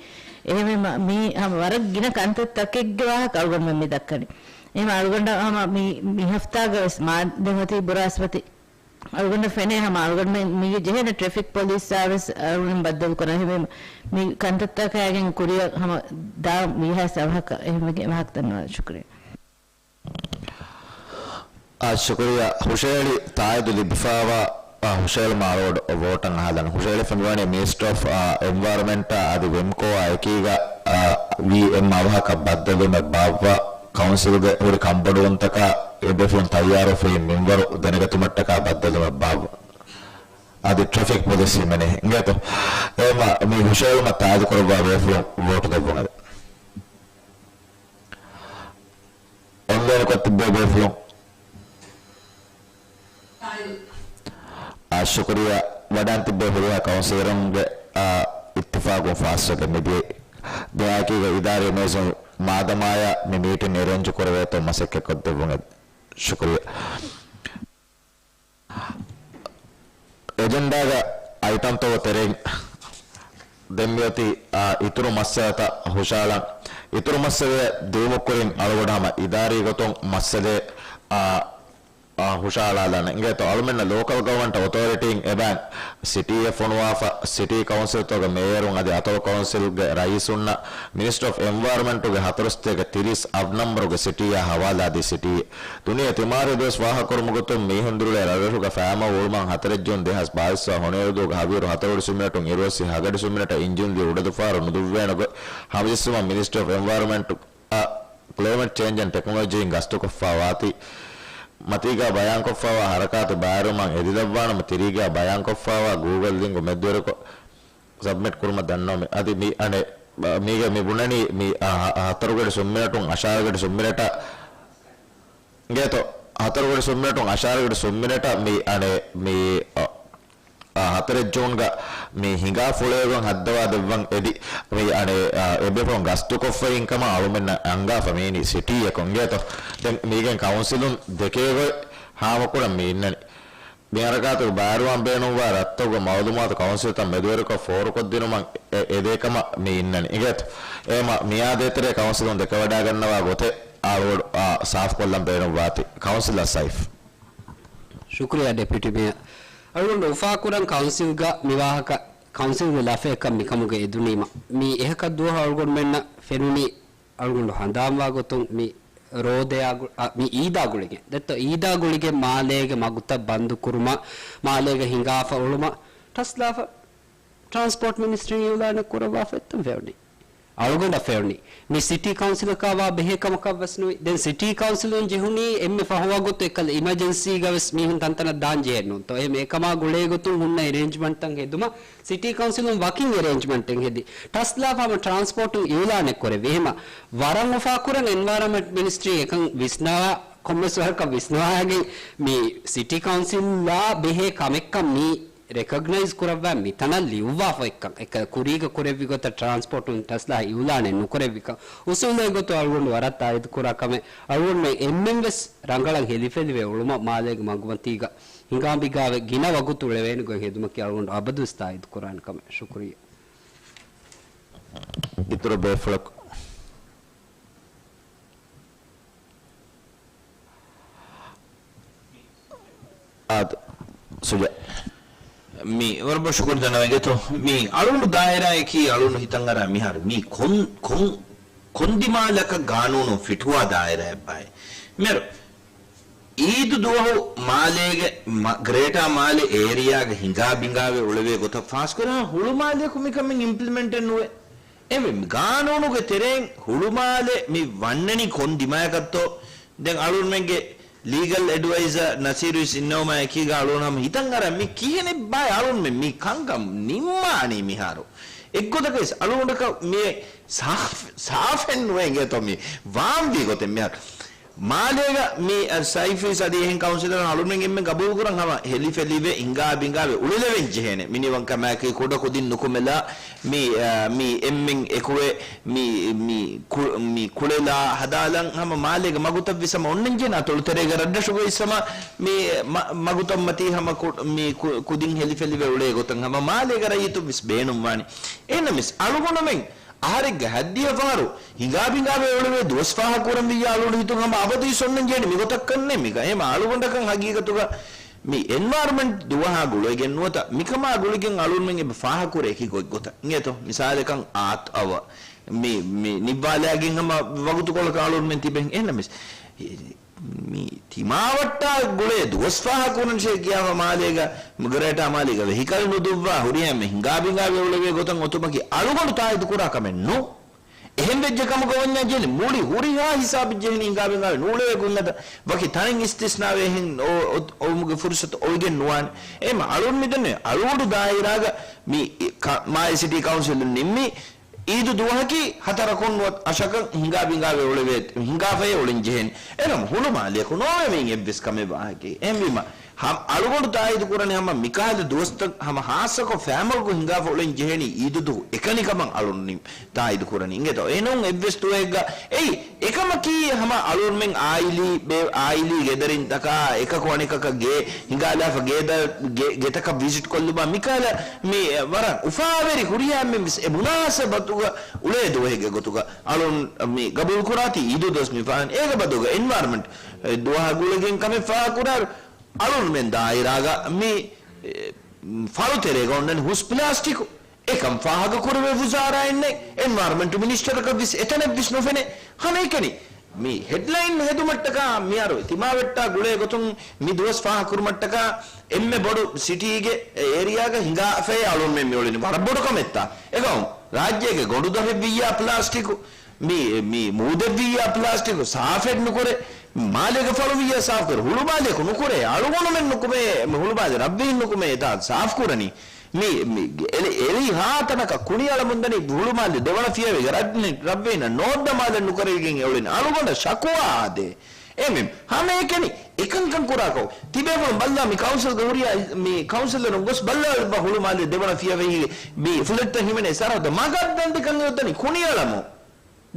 އެހެންވީމަ މީ ހަމަ ވަރަށް ގިނަ ކަންތައްތަކެއްގެ ވާހަކަ އަޅުގަނޑުމެން މި ދައްކަނީ. އެހެން އަޅުގަނޑަށް ހަމަ މި، މި ހަފްތާގަ ވެސް މާ ދެން އޮތީ ބުރާސްފަތި. އަޅުގަނޑަށް ފެނޭ ހަމަ އަޅުގަނޑުމެން މީގެ ޖެހޭނެ ޓްރެފިކް ޕޮލިސްއާ ވެސް އަޅުގަނޑު ބައްދަލު ކުރަން. އެހެންވީމަ މި ކަންތައްތަކާގެން ކުރިއަށް ހަމަ ދާ ވީހާވެސް އަވަހަކަށް އެހެންވެގެން ވާހަކަ ދަންނަވާ. ޝުކުރިއްޔާ. އާ، ޝުކުރިއްޔާ. ހުށަހެޅި ތާއީދު ލިބިފައިވާ، އާ، ހުށަހެޅުމަށް އަޅުގަޑު ވޯޓަށް އަހާލަން. ހުށަހެޅިފަ މިވަނީ މިނިސްޓަރ އޮފް، އާ، އެންވަޔަރަމެންޓާ އަދި ވެމްކޯއާ އެކީގަ، އާ، ވީ އެއް އަވަހަކަށް ބައްދަލުވުމެއް ބާއްވާ ކައުންސިލްގެ ހުރި ކަންބޮޑުވުންތަކާ އެބޭފުޅުން ތައްޔާރުވެފައި މިންވަރު ދެނެގަތުމަށްޓަކާ ބައްދަލުވުމެއް ބާއްވާ. އަދި ޓްރެފިކް ޕޮލިސް ހިމެނޭ. އިނގޭތޯ؟ އެހެންވީމަ މި ހުށަހެޅުމަށް ތާއީދުކުރައްވާ ބޭފުޅުން ވޯޓު ދެއްވުން އެދެން. އޮންލައިންކޮށް ތިއްބޭ ބޭފުޅުން. އާ، ޝުކުރިއްޔާ. ވަޑައިން ތިއްބޭ ހުރިހާ ކައުންސިލަރުންގެ، އާ، އިއްތިފާގުން ފާސްވެގެން މިދިޔައީ. ދެއާއެކީގަ އިދާރީ މޭޒުން މާދަމާޔާ މި މީޓިން އެރޭންޖު ކުރެވޭތޯ މަސައްކަތްކޮށްދެއްވުން އެދެން. ޝުކުރިއްޔާ. އެޖެންޑާގަ އައިޓަމްތަކުގެ ތެރެއިން ދެން މިއޮތީ، އާ، އިތުރު މައްސަލަތައް ހުށަހަޅަން. އިތުރު މައްސަލައެއް ދިއުމަށް ކުރިން އަޅުގަޑު ހަމަ އިދާރީ ގޮތުން މައްސަލައެއް، އާ، އާ، ހުށަހަޅާލާނެ. އިނގޭތޯ އަޅުމެންނަށް ލޯކަލް ގަވަމަންޓް އޮތޯރިޓީން އެބައިން ސިޓީއެއް ފޮނުވާފަ، ސިޓީ ކައުންސިލްތަކުގެ މޭޔަރުން އަދި އަތޮޅު ކައުންސިލްގެ ރައީސުންނަށް މިނިސްޓަރ އޮފް އެންވަޔަރަމެންޓުގެ ހަތަރުސަތޭކަ ތިރީސް އަށް ނަންބަރުގެ ސިޓީއާ ހަވާލާދީ ސިޓީއެއް. ދުނިޔެ ތިމާރީ ދުވަސް ފާހަގަކުރުމުގެ ގޮތުން މީހުން ދިރިއުޅޭ ރަށްރަށުގަ ފައިމަށް އުޅުމަށް ހަތަރެއް ޖޫން ދެހާސް ބާވީސް ހޮނިއެރުދުވަހުގެ ހަވީރު ހަތަރު އޮޑި ސުންމިނެޓުން އިރުއޮއްސި ހަގަޑި ސުންމިނެޓަށް އިންޖީން ދިޔަ އުޑަދުފާރު ނުދުއްވޭނެ ގޮތް ހަމަޖެއްސުމަށް މިނިސްޓަރ އޮފް އެންވަޔަރަމެންޓު، އަ، ކްލައިމެޓް ޗޭންޖް އެންޑް ޓެކްނޮލޮޖީއިން ގަސްތުކޮށްފަ ވާތީ، މަތީގަ ބަޔާންކޮށްފައިވާ ހަރަކާތު ބައިވެރިވުމަށް އެދިލައްވާނަމަ ތިރީގަ ބަޔާންކޮށްފައިވާ ގޫގަލް ލިންކު މެދުވެރިކޮށް ސަބްމިޓް ކުރުމަށް ދަންނަވަމޭ. އަދި މި އަނެއް، މީގަ މި ބުނަނީ މި، އަ، ހަ-، ހަތަރު އޮޑި ސުންމިނެޓުން އަށާރަ އޮޑި ސުންމިނެޓަށް އިނގޭތޯ، ހަތަރު ގޮޑި ސުންމިނެޓުން އަށާރަ ގޮޑި ސުންމިނެޓަށް މި އަނެއް މި، އަ، އަ، ހަތަރެއް ޖޫންގަ މި ހިނގާ ފުޅޭގޮތް ހައްދަވާ ދެއްވަން އެދި، މި އަނެއް، އަ، އެބޭފުޅުން ގަސްތުކޮށްފައި އިންކަމަށް އަޅުމެންނަށް އަންގާފަ މީނީ ސިޓީއަކުން އިނގޭތޯ. ދެން މީގެން ކައުންސިލުން ދެކޭގޮތް ހާމަކުރަން މި އިންނަނީ. މި ހަރަކާތުގެ ބާރުވާން ބޭނުންވާ ރަށްތަކުގެ މައުލޫމާތު ކައުންސިލްތައް މެދުވެރިކޮށް ފޯރުކޮށްދިނުމަށް އެ-، އެދޭކަމަށް މި އިންނަނީ. އިނގޭތޯ؟ އެހެމަ މިއާދޭތެރޭ ކައުންސިލުން ދެކެވަޑާގަންނަވާ ގޮތެއް އަޅުގަނޑު، އާ، ސާފުކޮށްލަން ބޭނުންވާތީ. ކައުންސިލަރ ސައިފް. ޝުކުރިއްޔާ ޑެޕިއުޓީ މޭޔަރ. އަޅުގަނޑު އުފާކުރަން ކައުންސިލްގަ މި ވާހަކަ ކައުންސިލްގެ ލަފަޔަކަށް މިކަމުގަ އެދުނީމަ. މީ އެހަކަށް ދުވަހު އަޅުގަނޑުމެންނަށް ފެނުނީ އަޅުގަނޑު ހަނދާންވާ ގޮތުން މި ރޯދަޔާ ގު-، އަ، މި އީދާ ގުޅިގެން. ދެއްތޯ އީދާ ގުޅިގެން މާލޭގެ މަގުތައް ބަންދު ކުރުމަށް، މާލޭގަ ހިނގާފަ އުޅުމަށް ޓަސްލާފަ ޓްރާންސްޕޯޓް މިނިސްޓްރީން އިއުލާނެއް ކުރައްވާފަ އެއްތަން ފެނުނީ. އަޅުގަނޑަށް ފެނުނީ. މި ސިޓީ ކައުންސިލަކާ ވާ ބެހޭ ކަމަކަށް ވެސް ނުވި. ދެން ސިޓީ ކައުންސިލުން ޖެހުނީ އެންމެ ފަހު ވަގުތު އެކަލަ އިމަޖެންސީގަ ވެސް މީހުން ތަންތަނަށް ދާން ޖެހޭ ނޫންތޯ. އެހެމަ އެކަމާ ގުޅޭ ގޮތުން ހުންނަ އެރޭންޖްމަންޓްތައް ހެދުމަށް ސިޓީ ކައުންސިލުން ވަކިން އެރޭންޖްމަންޓެއް ހެދި. ޓަސްލާފަ ހަމަ ޓްރާންސްޕޯޓުން އިއުލާނެއް ކުރެއްވި. އެހެމަ ވަރަށް އުފާކުރަން އެންވަޔަރަންމަންޓް މިނިސްޓްރީ އެކަން ވިސްނާ، ކޮންމެސް ވަރަކަށް ވިސްނާގެން މި ސިޓީ ކައުންސިލްއާ ބެހޭ ކަމެއްކަން މީ ރެކޮގްނައިޒް ކުރައްވާ މިތަނަށް ލިޔުއްވާފަ އޮތްކަން، އެކަ ކުރީގަ ކުރެއްވި ގޮތަށް ޓްރާންސްޕޯޓުން ޓަސްލާ އިއުލާނެއް ނުކުރެއްވިކަން، އުސޫލެއް ގޮތުން އަޅުގަނޑު ވަރަށް ތާއީދު ކުރާ ކަމެއް. އަޅުގަނޑުމެން އެންމެން ވެސް ރަނގަޅަށް ހެލިފެލިވެ އުޅުމަށް މާލޭގެ މަގުމަތީގަ ހިނގާބިނގާވެ ގިނަ ވަގުތު އުޅެވޭނެ ގޮތް ހެދުމަކީ އަޅުގަނޑު އަބަދުވެސް ތާއީދު ކުރާނެ ކަމެއް. ޝުކުރިއްޔާ. އިތުރު ބޭފުޅަކު. އާދެ، ސުޖާ. މި ވަރަށް ބޮޑަށް ޝުކުރު ދަންނަވަން އިނގޭތޯ. މި އަޅުގަނޑު ދާއިރާއަކީ އަޅުގަނޑު ހިތަށް އަރާ މިހާރު މީ ކޮން، ކޮން، ކޮންދިމާލަކަށް ގާނޫނުން ފިޓުވާ ދާއިރާއެއްބާއޭ. މިހާރު އީދު ދުވަހު މާލޭގެ މަ-، ގްރޭޓާ މާލެ އޭރިއާގަ ހިނގާ ބިނގާވެ އުޅެވޭ ގޮތަށް ފާސްކުރާ ހުޅުމާލެއަކު މިކަމެއް އިމްޕްލިމެންޓެއް ނުވޭ. އެވެ، ގާނޫނުގެ ތެރެއިން ހުޅުމާލެ މި ވަންނަނީ ކޮން ދިމާޔަކަށްތޯ؟ ދެން އަޅުގަނޑުމެންގެ ލީގަލް އެޑްވައިޒަރ ނަސީރު ވެސް އިންނަވުމާ އެކީގަ އަޅުގަނޑު ހަމަ ހިތަށް އަރާ މި ކިހިނެއްބާ އަޅުގަނޑުމެން މި ކަންކަން ނިންމާނީ މިހާރު؟ އެއްގޮތަކަށް ވެސް އަޅުގަނޑަކަށް މި ސާފް، ސާފެއް ނުވޭ އިނގޭތޯ މި ވާންވީ ގޮތެއް މިހާރު. މާލޭގަ މި، އަ، ސައިފީސް އަދި އެހެން ކައުންސިލަރުން އަޅުމެން އެންމެން ގަބޫލުކުރަން ހަމަ ހެލިފެލިވެ، ހިނގާ ބިނގާވެ އުޅެލެވެން ޖެހޭނެ. މިނިވަންކަމާއެކީ ކުޑަ ކުދިން ނުކުމެލާ، މި، އަ، މި އެންމެން އެކުވެ، މި، މި ކު-، މި ކުޅެލާ ހަދާލަން ހަމަ މާލޭގެ މަގުތައް ވެސް ހަމަ އޮންނަން ޖެހޭނެ. އަތޮޅު ތެރޭގަ ރަށްރަށުގައި ވެސް ހަމަ މި މަ-، މަގުތައް މަތީ ހަމަ ކު-، މި ކު-، ކުދިން ހެލިފެލިވެ އުޅޭ ގޮތަށް ހަމަ މާލޭގެ ރައްޔިތުން ވެސް ބޭނުންވާނެ. އެހެންނަމަވެސް އަޅުގަނޑުމެން އަހަރެއްގެ ހައްދިހަ ފަހަރު ހިނގާ ބިނގާވެ އުޅެވޭ ދުވަސް ފާހަގަކުރަން ވިއްޔާ އަޅުގަނޑު ހިތުން ހަމަ އަބަދުވެސް އޮންނަން ޖެހޭނެ މިގޮތަށް ކަންނޭ މިގަ. އެހެމަ އަޅުގަނޑަކަށް ހަގީގަތުގަ މި އެންވަޔަރަމަންޓް ދުވަހާ ގުޅިގެން ނުވަތަ މިކަމާ ގުޅިގެން އަޅުގަނޑުމެން އެބަ ފާހަގަކުރޭ އެކި ގޮތްގޮތަށް. އިނގޭތޯ މިސާލަކަށް އާތް އަވަ މި، މި ނިއްވާލާގެން ހަމަ ވަގުތުކޮޅަކަށް އަޅުގަނޑުމެން ތިބެން. އެހެންނަމަވެސް މި ތިމާވައްޓާ ގުޅޭ ދުވަސް ފާހަގަކުރަންށޭ ކިޔާފަ މާލޭގަ، ގްރޭޓާ މާލޭގަ ވެހިކަލް ނުދުއްވާ ހުރިހާ އެންމެ ހިނގާ ބިނގާވެ އުޅެވޭ ގޮތަށް އޮތުމަކީ އަޅުގަނޑު ތާއީދު ކުރާ ކަމެއް ނޫން. އެހެން ވެއްޖެ ކަމުގަ ވަންޏާ ޖެހެނީ މުޅި ހުރިހާ ހިސާބެއް ޖެހެނީ ހިނގާ ބިނގާވެ ނޫޅެވޭ ގޮތްގޮތަށް. ވަކި ތަނެއް އިސްތިސްނާވެ އެހެން އޮ-، އޮ-، އޮވުމުގެ ފުރުސަތު އޮވެގެން ނުވާނެ. އެހެމަ އަޅުގަނޑު މިދަނީ އަޅުގަނޑު ދާއިރާގަ މި ކަ-، މާލެ ސިޓީ ކައުންސިލުން ނިންމީ އީދު ދުވަހަކީ ހަތަރަކުން ނުވަތަ އަށަކަށް ހިނގާ ބިނގާވެ އުޅެވޭ، ހިނގާފައި އުޅެން ޖެހޭނެ. އެހެން ހުޅުމާލެއަކު ނޯވޭ މިއިން އެއްވެސް ކަމެއް ވާހަކައެއް. އެހެންވީމަ، ހަ-، އަޅުގަނޑު ތާއީދު ކުރަނީ ހަމަ މިކަހަލަ ދުވަސްތައް ހަމަ ހާއްސަކޮށް ފޭމަލްގަ ހިނގާފަ އުޅެން ޖެހޭނީ އީދު ދުވަހު އެކަނި ކަމަށް އަޅުގަނޑު ތާއީދު ކުރަނީ. އިނގޭތޯ؟ އެހެން އެއްވެސް ދުވަހެއްގަ އެއީ އެކަމަކީ ހަމަ އަޅުގަނޑުމެން އާއިލީ ބޭ-، އާއިލީ ގެދަރިންތަކާ އެކަކު އަނެކަކަށް ގޭ ހިނގާލާފަ ގޭދަ-، ގެ-، ގެތަކަށް ވިޒިޓް ކޮށްލުމާ މިކަހަލަ މި ވަރަށް އުފާވެރި ހުރިހާ އެންމެން ވެސް އެ މުނާސަބަތުގަ އުޅޭ ދުވަހެއްގެ ގޮތުގަ އަޅުން މި ގަބޫލުކުރާތީ އީދު ދުވަސް މި ފާހަން އޭގެ ބަދުގަ އެންވަޔަރަމަންޓް ދުވަހާ ގުޅިގެން ކަމެއް ފާހަގަކުރާއިރު އަޅުންމެން ދާއިރާގަ މި، އެ، ފަޅުތެރޭގަ އޮންނަނީ ހުސް ޕްލާސްޓިކު. އެކަން ފާހަގަކުރެވޭ ވުޒާރާއެއް ނެތް، އެންވަޔަރަމަންޓް މިނިސްޓަރަކަށް ވެސް އެތަނެއް ވެސް ނުފެނޭ. ހަމައެކަނި މި ހެޑްލައިން ހެދުމަށްޓަކާ މިހާރު ތިމާވެއްޓާ ގުޅޭ ގޮތުން މި ދުވަސް ފާހަގަކުރުމަށްޓަކާ އެންމެ ބޮޑު ސިޓީގެ އޭރިއާގަ ހިނގާފައޭ އަޅުންމެން މިއުޅެނީ ވަރަށް ބޮޑު ކަމެއްތާ. އެކަމު ރާއްޖޭގެ ގޮނޑުދޮށެއް ވިއްޔާ ޕްލާސްޓިކު، މި، މި މޫދެއް ވިއްޔާ ޕްލާސްޓިކު ސާފެއް ނުކުރޭ. މާލޭގެ ފަޅު ވިއްޔާ ސާފުކުރޭ. ހުޅުމާލެއަކު ނުކުރޭ. އަޅުގަނޑުމެން ނުކުމޭ، މި ހުޅުމާލެ ރަށްވެހިން ނުކުމޭ އެތާ ސާފުކުރަނީ. މި، މި އެޅި، އެޅި ހާ ތަނަކަށް ކުނިއަޅަމުންދަނީ ހުޅުމާލެ ދެވަނަ ފިޔަވައިގެ ރަށް-، ރަށްވެހިންނަށް ނޯއްދަމާލަން ނުކުރެވިގެން އެ އުޅެނީ. އަޅުގަނޑަށް ޝަކުވާ އާދޭ. އެމެން ހަމައެކަނި އެކަންކަން ކުރާކަށް ތިބޭފުޅުން ބައްލާ މި ކައުންސިލްގެ ހުރިހާ މި ކައުންސިލަރުން ގޮސް ބައްލާލައްވާ ހުޅުމާލޭ ދެވަނަ ފިޔަވަހީގެ މި ފުލެޓްތައް ހިމެނޭ ސަރަހައްދަށް މަގަށްދަންދެ ކަން އޮތަނީ ކުނިއަޅަމު.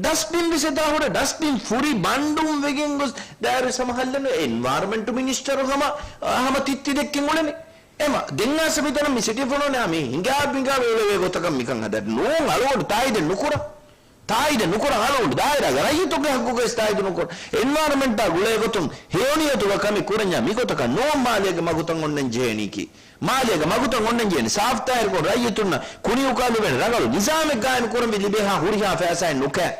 ޑަސްޓްބިން ވެސް އެތާ ހުރެ ޑަސްޓްބިން ފުރި ބަންޑުން ވެގެން ގޮސް ދާއިރު ސަމަހައްލަން އެންވަޔަރަންމަންޓް މިނިސްޓަރު ހަމަ، ހަމަ ތިއްތި ދެއްކެން އުޅެނީ. އެމަ ދެން އާސަ މިތަނަށް މި ސިޓީ ފޮނޯނެ މި ހިނގާ ބިނގާ ވެ އުޅެވޭ ގޮތަކަށް މިކަން ހަދަން ނޫން އަޅުގަނޑު ތާއީދެއް ނުކުރަން. ތާއީދެއް ނުކުރަން އަޅުގަނޑު ދާއިރާގެ ރައްޔިތުންގެ ހައްގުގައި ތާއީދު ނުކުރަން. އެންވަޔަރަންމަންޓާ ގުޅޭ ގޮތުން ހެޔޮނިޔަތުގަ ކަމެއް ކުރަންޏާ މިގޮތަކަށް ނޫން މާލޭގެ މަގުތައް އޮންނަން ޖެހޭނީކީ. މާލޭގެ މަގުތައް އޮންނަން ޖެހޭނީ ސާފުތާހިރުކޮށް ރައްޔިތުންނަށް ކުނިއުކާލެވޭނެ ރަނގަޅު ނިޒާމެއް ގާއިމް ކުރަންވީ ލިބޭހާ ހުރިހާ ފައިސާއެއް ނުކައި.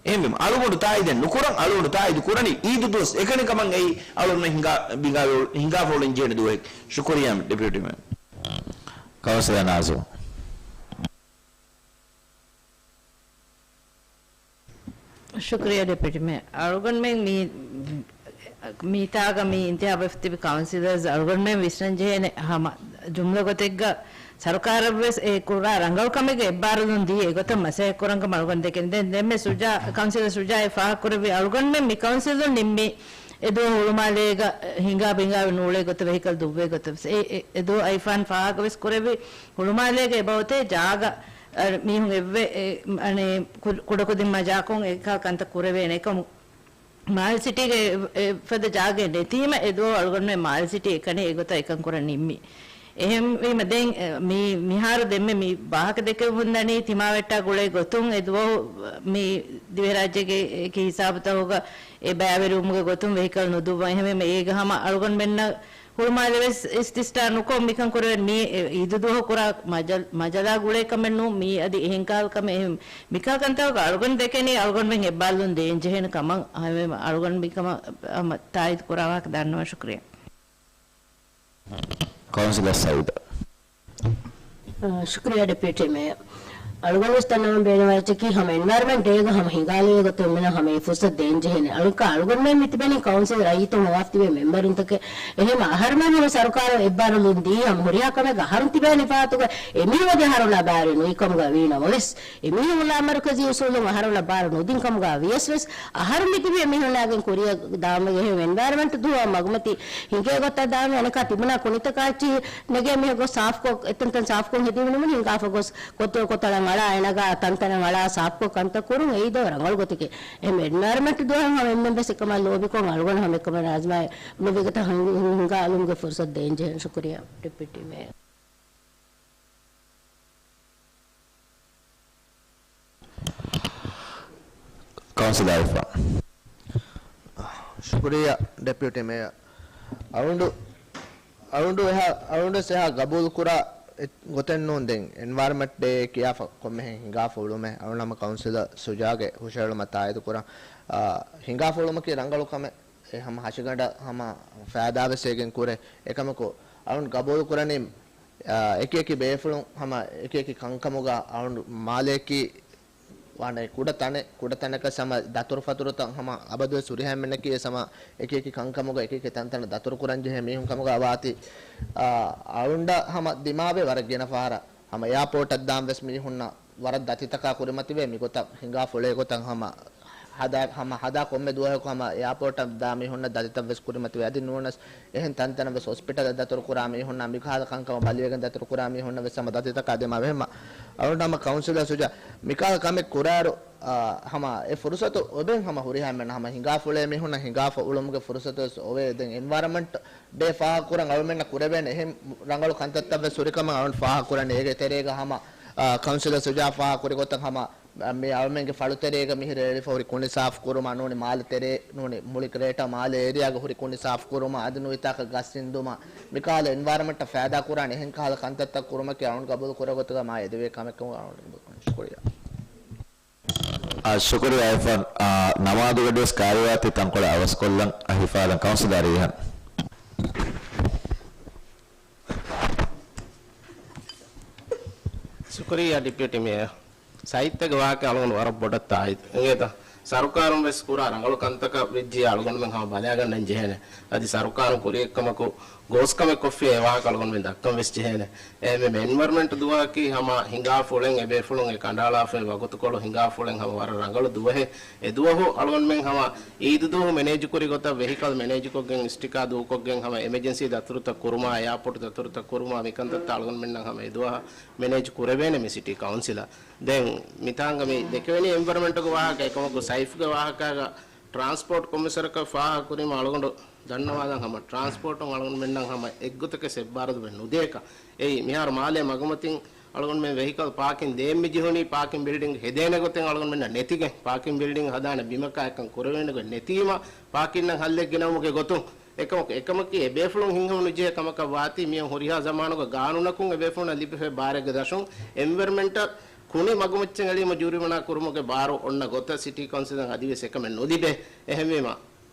އެހެންވީމަ އަޅުގަނޑު ތާއީދެއް ނުކުރަން، އަޅުގަނޑު ތާއީދު ކުރަނީ އީދު ދުވަސް އެކަނި ކަމަށް އެއީ އަޅުގަނޑު ހިނގާ، ހިނގާ، ހިނގާފަ އުޅެން ޖެހޭނެ ދުވަހެއް. ޝުކުރިއްޔާ ޑެޕިއުޓީ މޭޔަރ. ކައުންސިލަރ ނާޒިމް. ޝުކުރިއްޔާ ޑެޕިއުޓީ މޭޔަރ. އަޅުގަނޑުމެން މި، މިތާގަ މި އިންތިހާބުވެފަ ތިބި ކައުންސިލަރސް އަޅުގަނޑުމެން ވިސްނަން ޖެހޭނެ ހަމަ ޖުމްލަ ގޮތެއްގަ ސަރުކާރަށްވެސް އެ ކުރާ ރަނގަޅު ކަމެއްގެ އެއްބާރުލުން ދީ އެގޮތަށް މަސައްކަތް ކުރަން ކަމަށް އަޅުގަނޑު ދެކެން. ދެން ދެންމެ ސުޖާ، ކައުންސިލަރ ސުޖާއަށް ފާހަގަކުރެއްވި އަޅުގަނޑުމެން މި ކައުންސިލުން ނިންމީ އެދުވަހު ހުޅުމާލޭގަ ހިނގާ ބިނގާވެ ނޫޅޭ ގޮތަށް ވެހިކަލް ދުއްވޭ ގޮތަށް. އެ، އެ، އެދުވަހު އައިފާން ފާހަގަވެސް ކުރެއްވި ހުޅުމާލޭގަ އެބައޮތޭ ޖާގަ އަ، މީހުން އެއްވެ، އެ، އަނެއް ކު-، ކުޑަކުދިން މަޖާކޮށް އެކަހަލަ ކަންތައް ކުރެވޭނެ. އެކަމު މާލެ ސިޓީގެ އެ، އެފަދަ ޖާގައެއް ނެތީމަ އެދުވަހު އަޅުގަނޑުމެން މާލެ ސިޓީ އެކަނި އެގޮތަށް އެކަން ކުރަން ނިންމީ. އެހެންވީމަ ދެން، އެ، މި، މިހާރު ދެންމެ މި ވާހަކަ ދެކެވެމުންދަނީ ތިމާވެއްޓާ ގުޅޭ ގޮތުން އެދުވަހު މި ދިވެހިރާއްޖޭގެ އެކި ހިސާބުތަކުގަ އެ ބައިވެރިވުމުގެ ގޮތުން ވެހިކަލް ނުދުއްވަން. އެހެންވީމަ އޭގަ ހަމަ އަޅުގަނޑުމެންނަށް ހުޅުމާލެ ވެސް އިސްތިސްނާ ނުކޮށް މިކަން ކުރެވެން. މީ އެ އީދު ދުވަހު ކުރާ މަޖަލް-، މަޖަލާ ގުޅޭ ކަމެއް ނޫން. މީ އަދި އެހެން ކަހަލަ ކަމެއް. އެހެން މިކަހަލަ ކަންތަކަކަށް އަޅުގަނޑު ދެކެނީ އަޅުގަނޑުމެން އެއްބާރުލުން ދޭން ޖެހޭނެ ކަމަށް. އަޅުގަނޑު މިކަމަށް ހަމަ ތާއީދު ކުރާ ވާހަކަ ދަންނަވަން. ޝުކުރިއްޔާ. ކައުންސިލަރ ސައީދު. އާ، ޝުކުރިއްޔާ ޑެޕިއުޓީ މޭޔަރ. އަޅުގަނޑުވެސް ދަންނަވަން ބޭނުންވާ އެއްޗަކީ ހަމަ އެންވަޔަރަންމަންޓް ޑޭގަ ހަމަ ހިނގާލެވޭ ގޮތުން އެމީހުންނަށް ހަމަ އެ ފުރުސަތު ދޭން ޖެހޭނެ. އަޅުގަނޑު މި ތިބެނީ ކައުންސިލް ރައްޔިތުން ހޮވާފަ ތިބޭ މެމްބަރުންތަކެއް. އެހެން އަހަރުމެން ހަމަ ސަރުކާރަށް އެއްބާރުލުން ދީ ހަމަ ހުރިހާ ކަމެއްގަ އަހަރުން ތިބޭނެ ފަހަތުގަ އެމީހުން އަދި އަހަރުންނާ ބާރު ނުވި ކަމުގަ ވީނަމަވެސް، އެމީހުން ލާމަރުކަޒީ އުސޫލުން އަހަރުންނަށް ބާރު ނުދިން ކަމުގަ ވިޔަސް ވެސް، އަހަރުން މިތިބީ އެމީހުންނާގެން ކުރިއަށް ދާންވެގެން އެންވަޔަރަންމަންޓް ދުވަހު މަގުމަތި ހިނގޭ ގޮތަށް ދާންވެ. އަނެކާ ތިބުނާ ކުނިތަކާ އެއްޗިހި ނެގޭ މީހަކު ގޮސް ސާފުކޮށް، އެތަންތަން ސާފުކޮށް ހެދިވި ނިމުން ހިނގާފަ ގޮސް ކޮތަޅު ކޮތަޅަށް އަޅާ އަނެއްގާ ތަންތަނަށް އަޅާ ސާފުކޮށް ކަންތައް ކުރުން އެއީ ދޯ ރަނގަޅު ގޮތެކޭ. އެހެން އެންވަޔަރަންމަންޓް ދުވަހަށް ހަމަ އެންމެން ވެސް އެކަމަށް ލޯބިކޮށް އަޅުގަނޑު ހަމަ އެކަމަށް އަޒުމާ ނުވިގަތަ ހިނގާ އަލުމުގެ ފުރުސަތު ދޭން ޖެހޭނެ. ޝުކުރިއްޔާ ޑެޕިއުޓީ މޭޔަރ. ކައުންސިލަރ އައިފާން. ޝުކުރިއްޔާ ޑެޕިއުޓީ މޭޔަރ. އަޅުގަނޑު، އަޅުގަނޑު އެހާ، އަޅުގަނޑުވެސް އެހާ ގަބޫލު ކުރާ އެ-، ގޮތެއް ނޫން. ދެން އެންވަޔަރަންމަންޓް ޑޭ ކިޔާފަ ކޮންމެހެން ހިނގާފަ އުޅުމެއް އަޅުގަނޑު ހަމަ ކައުންސިލަރ ސުޖާގެ ހުށަހެޅުމަށް ތާއީދު ކުރަން. އާ، ހިނގާފަ އުޅުމަކީ ރަނގަޅު ކަމެއް. އެ ހަމަ ހަށިގަނޑަށް ހަމަ ފައިދާވެސް އޭގެން ކުރޭ. އެކަމަކު އަޅުން ގަބޫލު ކުރަނީ، އާ، އެކި އެކި ބޭފުޅުން ހަމަ އެކި އެކި ކަންކަމުގަ އަޅުން މާލެއަކީ ވާނެ ކުޑަ ތަނެއް، ކުޑަ ތަނަކަށް ހަމަ ދަތުރުފަތުރުތައް ހަމަ އަބަދުވެސް ހުރިހާމެންނަކީ ވެސް ހަމަ އެކި އެކި ކަންކަމުގަ އެކި އެކި ތަންތަނަށް ދަތުރު ކުރަން ޖެހޭ މީހުން ކަމުގަ ވާތީ، އާ، އަޅުންޑަށް ހަމަ ދިމާވޭ ވަރަށް ގިނަ ފަހަރަށް. ހަމަ އެއާޕޯޓަށް ދާން ވެސް މީހުންނަށް ވަރަށް ދަތިތަކާ ކުރިމަތިވޭ. މިގޮތަށް ހިނގާފަ އުޅޭ ގޮތަށް ހަމަ ހަދާ، ހަމަ ހަދާ ކޮންމެ ދުވަހަކު ހަމަ އެއާޕޯޓަށް ދާ މީހުންނަށް ދަތިތައް ވެސް ކުރިމަތިވޭ. އަދި ނޫނަސް އެހެން ތަންތަނަށް ވެސް ހޮސްޕިޓަލަށް ދަތުރު ކުރާ މީހުންނާ މިކަހަލަ ކަންކަމަށް ބަލިވެގެން ދަތުރު ކުރާ މީހުންނަށް ވެސް ހަމަ ދަތިތަކާ ދިމާވޭ. ހަމަ އަޅުގަނޑު ހަމަ ކައުންސިލަރ ސުޖާ މިކަހަލަ ކަމެއް ކުރާއިރު، އާ، ހަމަ އެ ފުރުސަތު އޮވެން ހަމަ ހުރިހާ އެންމެން ހަމަ ހިނގާފަ އުޅޭ މީހުންނަށް ހިނގާފަ އުޅުމުގެ ފުރުސަތު ވެސް އޮވޭ. ދެން އެންވަޔަރަންމަންޓް ޑޭ ފާހަގަކުރަން އަޅުމެންނަށް ކުރެވޭނެ އެހެން ރަނގަޅު ކަންތައްތައް ވެސް ހުރިކަމަށް އަޅުން ފާހަގަކުރަނީ. އޭގެ ތެރޭގަ ހަމަ، އާ، ކައުންސިލަރ ސުޖާ ފާހަގަކުރި ގޮތަށް ހަމަ، އާ، މި އަޅުމެންގެ ފަޅުތެރޭގަ މިހިރަ އެޅިފަ ހުރި ކުނި ސާފުކުރުމަށް ނޫނީ މާލެ ތެރޭ ނޫނީ މުޅި ގްރޭޓަ މާލެ އޭރިއާގަ ހުރި ކުނި ސާފުކުރުމަށް އަދި ނުވިތާކަށް ގަސް އިންދުމަށް މިކަހަލަ އެންވަޔަރަންމަންޓަށް ފައިދާ ކުރާނެ އެހެން ކަހަލަ ކަންތައްތައް ކުރުމަކީ އަޅުން ގަބޫލު ކުރާ ގޮތުގަ މާ އެދެވޭ ކަމެއްކަމުގަ އަޅުން ޝުކުރިއްޔާ. އާ، ޝުކުރިއްޔާ އައިފާން. އާ، ނަމާދުގަޑިވެސް ކައިރިވާތީ ތަންކޮޅެއް އަވަސްކޮށްލަން. އަ، ހިފާލަން ކައުންސިލަރ ރީހާން. ޝުކުރިއްޔާ ޑެޕިއުޓީ މޭޔަރ. ސައީދްތަކެ ވާހަކަ އަޅުގަނޑު ވަރަށް ބޮޑަށް ތާއީދު. އެނގޭތަ؟ ސަރުކާރުން ވެސް ކުރާ ރަނގަޅު ކަންތަކަށް ވެއްޖިއްޔާ އަޅުގަނޑުމެން ހަމަ ބަލާގަންނަން ޖެހޭނެ. އަދި ސަރުކާރުން ކުރިއެއްކަމަކު ގޯސްކަމެއް ކޮށްފިޔާ އެ ވާހަކަ އަޅުގަނޑުމެން ދައްކަން ވެސް ޖެހޭނެ. އެހެންވެ އެންވަރމެންޓް ދުވަހަކީ ހަމަ ހިނގާ ފުޅެއް އެބޭފުޅުން އެ ކަނޑައަޅާފައި ވަގުތުކޮޅު ހިނގާ ފުޅެއް ހަމަ ވަރަށް ރަނގަޅު ދުވަހެއް. އެ ދުވަހު އަޅުގަނޑުމެން ހަމަ އީދު ދުވަހު މެނޭޖު ކުރި ގޮތަށް ވެހިކަލް މެނޭޖުކޮށްގެން އިސްޓިކާ ދޫކޮށްގެން ހަމަ އެމަޖެންސީ ދަތުރުތައް ކުރުމާ، އެއާޕޯޓް ދަތުރުތައް ކުރުމާ މިކަންތައްތައް އަޅުގަނޑުމެންނަށް ހަމަ އެ ދުވަހަށް މެނޭޖް ކުރެވޭނެ މި ސިޓީ ކައުންސިލަށް. ދެން މިތާނގަ މި ދެކެވެނީ އެންވަރމެންޓުގެ ވާހަކަ އެކަމަކު ސައިފްގެ ވާހަކާގަ ޓްރާންސްޕޯޓް ކޮމިސަރަކަށް ފާހަގަކުރީމަ އަޅުގަނޑު ދަންނަވާލަން ހަމަ ޓްރާންސްޕޯޓުން އަޅުގަނޑުމެންނަށް ހަމަ އެއްގޮތަކަށް އެއްބާރުލުމެއް ނުދޭކަށް. އެއީ މިހާރު މާލޭ މަގުމަތިން އަޅުގަނޑުމެން ވެހިކަލް ޕާކިން ދޭން މި ޖެހުނީ ޕާކިން ބިލްޑިންގް ހެދޭނެ ގޮތެއް އަޅުގަނޑުމެންނަށް ނެތިގެން. ޕާކިން ބިލްޑިންގް ހަދާނެ ބިމަކާ އެކަން ކުރެވޭނެ ގޮތް ނެތީމަ ޕާކިންއަށް ހައްލެއް ގެނައުމުގެ ގޮތުން އެކަމަކު، އެކަމަކީ އެބޭފުޅުން ހިތްހަމަ ނުޖެހޭ ކަމަކަށް ވާތީ މިއޮން ހުރިހާ ޒަމާނުގަ ގާނޫނަކުން އެބޭފުޅުންނަށް ލިބިފައި ބާރެއްގެ ދަށުން އެންވަރމެންޓަލް ކުނި މަގުމައްޗަށް އެޅީމަ ޖޫރިމަނާ ކުރުމުގެ ބާރު އޮންނަ ގޮތަށް ސިޓީ ކައުންސިލަށް އަދިވެސް އެކަމެއް ނުލިބޭ. އެހެންވީމަ،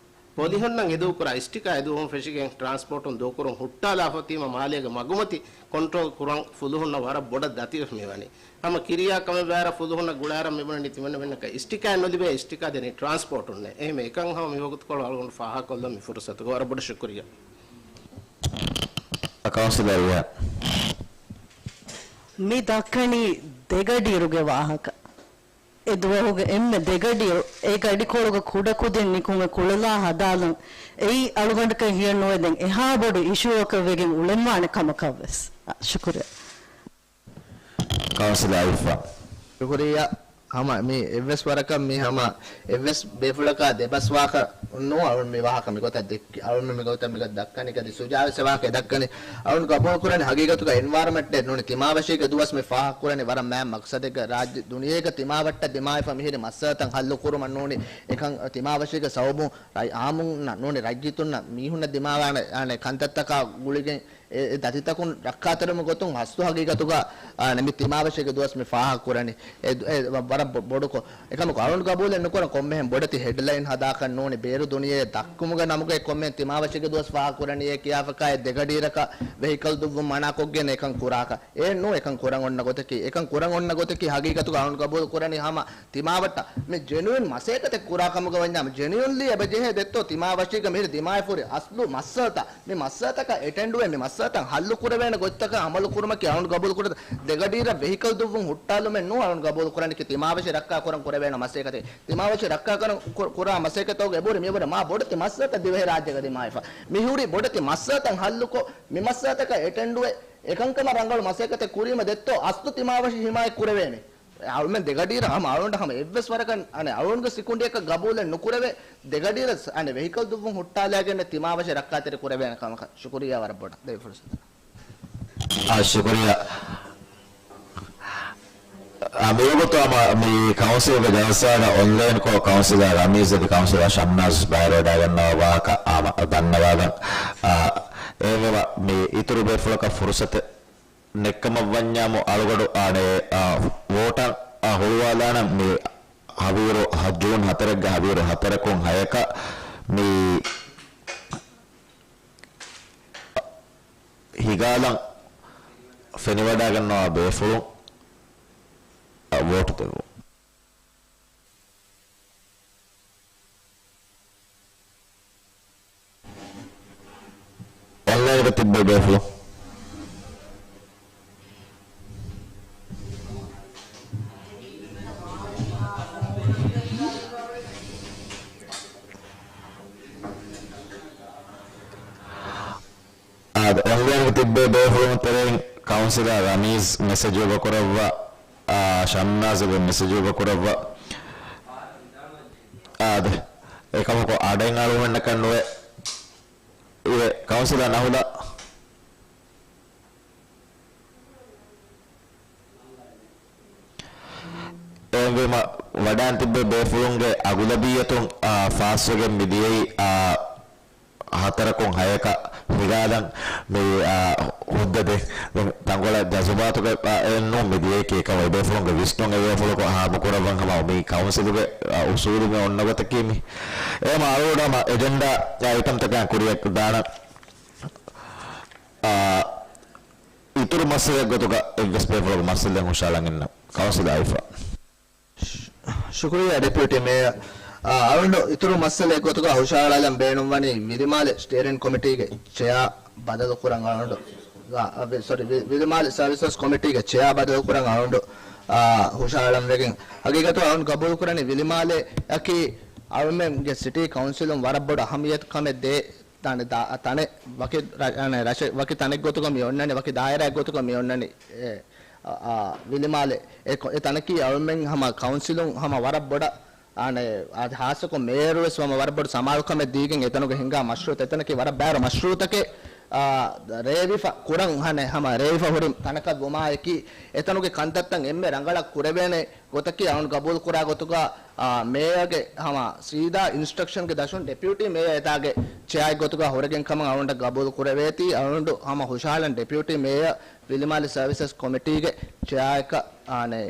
ޕޮލިހުންނަށް އެދުވަހު ކުރާ އިސްޓިކާ އެދުވަހުން ފެށިގެން ޓްރާންސްޕޯޓުން ދޫކުރުން ހުއްޓާލާފަ ތީމަ މާލޭގެ މަގުމަތި ކޮންޓްރޯލް ކުރަން ފުލުހުންނަށް ވަރަށް ބޮޑަށް ދަތިވެފަ މިވަނީ. ހަމަ ކިރިޔާ ކަމެއް ވާއިރަށް ފުލުހުންނަށް ގުޅާއިރަށް މިބުނަނީ ތިމަންނަމެންނަކަށް އިސްޓިކާއެއް ނުލިބޭ، އިސްޓިކާ ދެނީ ޓްރާންސްޕޯޓުންނޭ. އެހެންވެ އެކަން ހަމަ މިވަގުތުކޮޅު އަޅުގަނޑު ފާހަގަކޮށްލަން މި ފުރުސަތުގަ ވަރަށް ބޮޑަށް ޝުކުރިއްޔާ. ކައުންސިލަރ ރިޔާ. މި ދައްކަނީ ދެގަޑިއިރުގެ ވާހަކަ. އެ ދުވަހުގެ އެންމެ ދެގަޑިއިރު، އެ ގަޑިކޮޅުގަ ކުޑަކުދިން ނިކުމެ ކުޅަލާ ހަދާލަން. އެއީ އަޅުގަނޑަކަށް ހިޔެއް ނުވޭ ދެން އެހާ ބޮޑު އިޝޫއަކަށް ވެގެން އުޅެންވާނެ ކަމަކަށް ވެސް. ޝުކުރިއްޔާ. ކައުންސިލަރ އައިފާ. ޝުކުރިއްޔާ. ހަމަ މި އެއްވެސް ވަރަކަށް މި ހަމަ އެއްވެސް ބޭފުޅަކާ ދެބަސްވާކަށް ނޫން. އަޅުން މި ވާހަކަ މިގޮތަށް ދެއްކި، އަޅުން މި ގޮތަށް މިގޮތަށް ދައްކަނީ ކަދި ސުޖާވެސް ވާހަކަ ދައްކަނީ. އަޅުން ގަބޫލު ކުރަނީ ހަގީގަތުގަ އެންވާރަމެންޓެއް ނޫނީ ތިމާވެށީގެ ދުވަސް މި ފާހަގަ ކުރަނީ ވަރަށް މާތް މަގްސަދެއްގަ ރާއްޖެ ދުނިޔޭގަ ތިމާވައްޓަށް ދިމާވެފަ މިހިރި މައްސަލަތައް ހައްލު ކުރުމަށް ނޫނީ އެކަން ތިމާވެށީގެ ސަބަބުން ރައްޔި އާއްމުންނަށް ނޫނީ ރައްޔިތުންނަށް މީހުންނަށް ދިމާވާނެ އާނެ ކަންތައްތަކާ ގުޅިގެން އެ، އެ ދަތިތަކުން ރައްކާތެރިވުމުގެ ގޮތުން ހައްސު ހަގީގަތުގަ، އާ، މި ތިމާވެށީގެ ދުވަސް މި ފާހަގަ ކުރަނީ. އެ، އެ، ވަ-، ވަރަށް ބޮ-، ބޮޑުކޮށް. އެކަމަކު އަޅުން ގަބޫލެއް ނުކުރަން ކޮންމެހެން ބޮޑެތި ހެޑްލައިން ހަދާކަށް ނޫނީ، ބޭރު ދުނިޔެއަށް ދައްކުމުގެ ނަމުގައި ކޮންމެހެން ތިމާވެށީގެ ދުވަސް ފާހަގަ ކުރަނީ އޭ ކިޔާފަކާ އެ ދެގަޑިއިރަކަށް ވެހިކަލް ދުއްވުން މަނާކޮށްގެން އެކަން ކުރާކަށް. އެއެއް ނޫން އެކަން ކުރަން އޮންނަ ގޮތަކީ. އެކަން ކުރަން އޮންނަ ގޮތަކީ ހަގީގަތުގަ އަޅުން ގަބޫލު ކުރަނީ ހަމަ ތިމާވައްޓަށް މި ޖެނުއިން މަސައްކަތެއް ކުރާ ކަމުގަ ވަންޏާ، ޖެނުއިންލީ އެބަ ޖެހޭ ދެއްތޯ ތިމާވެށީގަ މިހިރި ދިމާވެފަ ހުރި އަސްލު މައްސަލަތައް، މި މައްސަލަތަކަށް އެޓެންޑުވެ، މި މައްސަލަތައް ހައްލު ކުރެވޭނެ ގޮތްތަކަށް އަމަލު ކުރުމަކީ އަޅުން ގަބޫލު ކުރަން. ދެގަޑިއިރަށް ވެހިކަލް ދުއްވުން ހުއްޓާލުމެއް ނޫން އަޅުން ގަބޫލު ކުރަނީކީ ތިމާވެށި ރައްކާ ކުރަން ކުރެވޭނެ މަސައްކަތެއް. ތިމާވެށި ރައްކާ ކުރަން ކު-، ކުރާ މަސައްކަތުގަ އެބަހުރި މިއަށްވުރެ މާ ބޮޑެތި މައްސަލަތައް ދިވެހިރާއްޖޭގަ ދިމާވެފަ. މިހުރި ބޮޑެތި މައްސަލަތައް ހައްލުކޮށް، މި މައްސަލަތަކަށް އެޓެންޑުވެ، އެކަންކަމަށް ރަނގަޅު މަސައްކަތެއް ކުރީމަ ދެއްތޯ އަސްލު ތިމާވެށި ހިމާޔަތް ކުރެވޭނެ. އަޅުމެން ދެގަޑިއިރަށް ހަމަ އަޅުގަނޑަށް ހަމަ އެއްވެސް ވަރަކަށް އަނެއް އަޅުގަނޑުގެ ސިކުނޑިއަކަށް ގަބޫލެއް ނުކުރެވޭ. ދެގަޑިއިރަށް އަނެއް ވެހިކަލް ދުއްވުން ހުއްޓާލައިގެން ތިމާވެށި ރައްކާތެރި ކުރެވޭނެ ކަމަކަށް. ޝުކުރިއްޔާ ވަރަށް ބޮޑަށް ދެވި ފުރުސަތަށް. އާ، ޝުކުރިއްޔާ. އާ، މިވަގުތު ހަމަ މި ކައުންސިލްގެ ޖަލްސާގަ އޮންލައިންކޮށް ކައުންސިލަރ ރަމީޒް އަދި ކައުންސިލަރ ޝަމްނާޒް ބައިވެރިވެވަޑައިގަންނަވާ ވާހަކަ ހަމަ ދަންނަވާލަން. އާ، އެހެންވީމަ މި އިތުރު ބޭފުޅަކަށް ފުރުސަތެއް ނެއްކަމަށްވަންޏާމު އަޅުގަޑު އާނެ، އާ، ވޯޓަށް، އާ، ހުޅުވާލާނަން މި ހަވީރު ހަ-، ޖޫން ހަތަރެއްގެ ހަވީރު ހަތަރަކުން ހަޔަކަށް މި ހިގާލަން ފެނިވަޑައިގަންނަވާ ބޭފުޅުން، އާ، ވޯޓު ދެއްވުން. އޮންލައިންގަ ތިއްބެވި ބޭފުޅުން. އާދެ، އޮންލައިންގަ ތިއްބެވި ބޭފުޅުން ތެރެއިން ކައުންސިލަރ ރަމީޒް މެސެޖު އެބަކުރައްވާ، އާ، ޝަމްނާޒް އެބަ މެސެޖު އެބަކުރައްވާ. އާދެ، އެކަމަކު އަޑެއް އަޅުގަނޑަކަށް ނުވެ. އިވެ، ކައުންސިލަރ ނަހުލާ. އެހެންވީމަ، ވަޑައިން ތިއްބެވި ބޭފުޅުންގެ އަޣުލަބިއްޔަތުން، އާ، ފާސްވެގެން މިދިޔައީ، އާ، ހަތަރަކުން ހަޔަކަށް ހިގާލަން މި، އާ، ހުއްދަ ދޭ. ދެން ތަންކޮޅެއް ޖަޒުބާތުގަ، އާ، އެއްނޫން މި ދިޔައީ ކީކަމަށް އެބޭފުޅުންގެ ވިސްނުން އެބޭފުޅަކު ހާމަކުރައްވަން ހަމަ މި ކައުންސިލުގެ، އާ، އުސޫލު މި އޮންނަ ގޮތަކީ މި. އެހެންވީމަ އަޅުގަޑު ހަމަ އެޖެންޑާ އައިޓަމްތަކާ ކުރިއަށް ދާނަން. އާ، އިތުރު މައްސަލައެއް ގޮތުގަ އެއްވެސް ބޭފުޅަކު މައްސަލައެއް ހުށަހަޅަން އިންނަ ކައުންސިލަރ އައިފާ. ޝު-، ޝުކުރިއްޔާ ޑެޕިއުޓީ މޭޔަރ. އާ، އަޅުގަނޑު އިތުރު މައްސަލައެއް ގޮތުގަ ހުށަހަޅާލަން ބޭނުންވަނީ ވިލިމާލެ ސްޓޭރިން ކޮމިޓީގެ ޗެއާ ބަދަލުކުރަން އަޅުގަނޑު، އާ، އަ، ވި-، ސޮރީ، ވި-، ވިލިމާލެ ސަރވިސަސް ކޮމިޓީގެ ޗެއާ ބަދަލުކުރަން އަޅުގަނޑު، އާ، ހުށަހަޅަން ވެގެން. ހަގީގަތު އަޅުގަނޑު ގަބޫލުކުރަނީ ވިލިމާލެއަކީ އަޅުމެންގެ ސިޓީ ކައުންސިލުން ވަރަށް ބޮޑު އަހައްމިޔަތު ކަމެއް ދޭ ތަނެއް ދާ-، ތަނެއް ވަކި ރަ-، އަނެ ރަށެއް، ވަކި ތަނެއް ގޮތުގަ މި އޮންނަނީ، ވަކި ދާއިރާއެއް ގޮތުގަ މި އޮންނަނީ، އެ، އަ، އާ، ވިލިމާލެ. އެ ކޮ-، އެ ތަނަކީ އަޅުމެން ހަމަ ކައުންސިލުން ހަމަ ވަރަށް ބޮޑަށް އާނެ، އާދެ، ހާއްސަކޮށް މޭޔަރުވެސް ވަމަ ވަރަށް ބޮޑު ސަމާލުކަމެއް ދީގެން އެތަނުގެ ހިނގާ މަޝްރޫއުތައް، އެތަނަކީ ވަރަށް ބާރު މަޝްރޫއުތަކެއް، އާ، ރޭވިފަ ކުރަން ހަނެ ހަމަ ރޭވިފަ ހުރި ތަނަކަށް ވުމާއެކީ، އެތަނުގެ ކަންތައްތައް އެންމެ ރަނގަޅަށް ކުރެވޭނެ ގޮތަކީ އަޅުން ގަބޫލުކުރާ ގޮތުގަ، އާ، މޭޔަރގެ ހަމަ ސީދާ އިންސްޓްރަކްޝަންގެ ދަށުން ޑެޕިއުޓީ މޭޔަރ އެތާގެ ޗެއާއެއް ގޮތުގަ ހުރެގެން ކަމަށް އަޅުން ގަބޫލު ކުރެވޭތީ، އަޅުން ހަމަ ހުށަހަޅަން ޑެޕިއުޓީ މޭޔަރ ވިލިމާލެ ސަރވިސަސް ކޮމިޓީގެ ޗެއާއަކަށް އާނެ.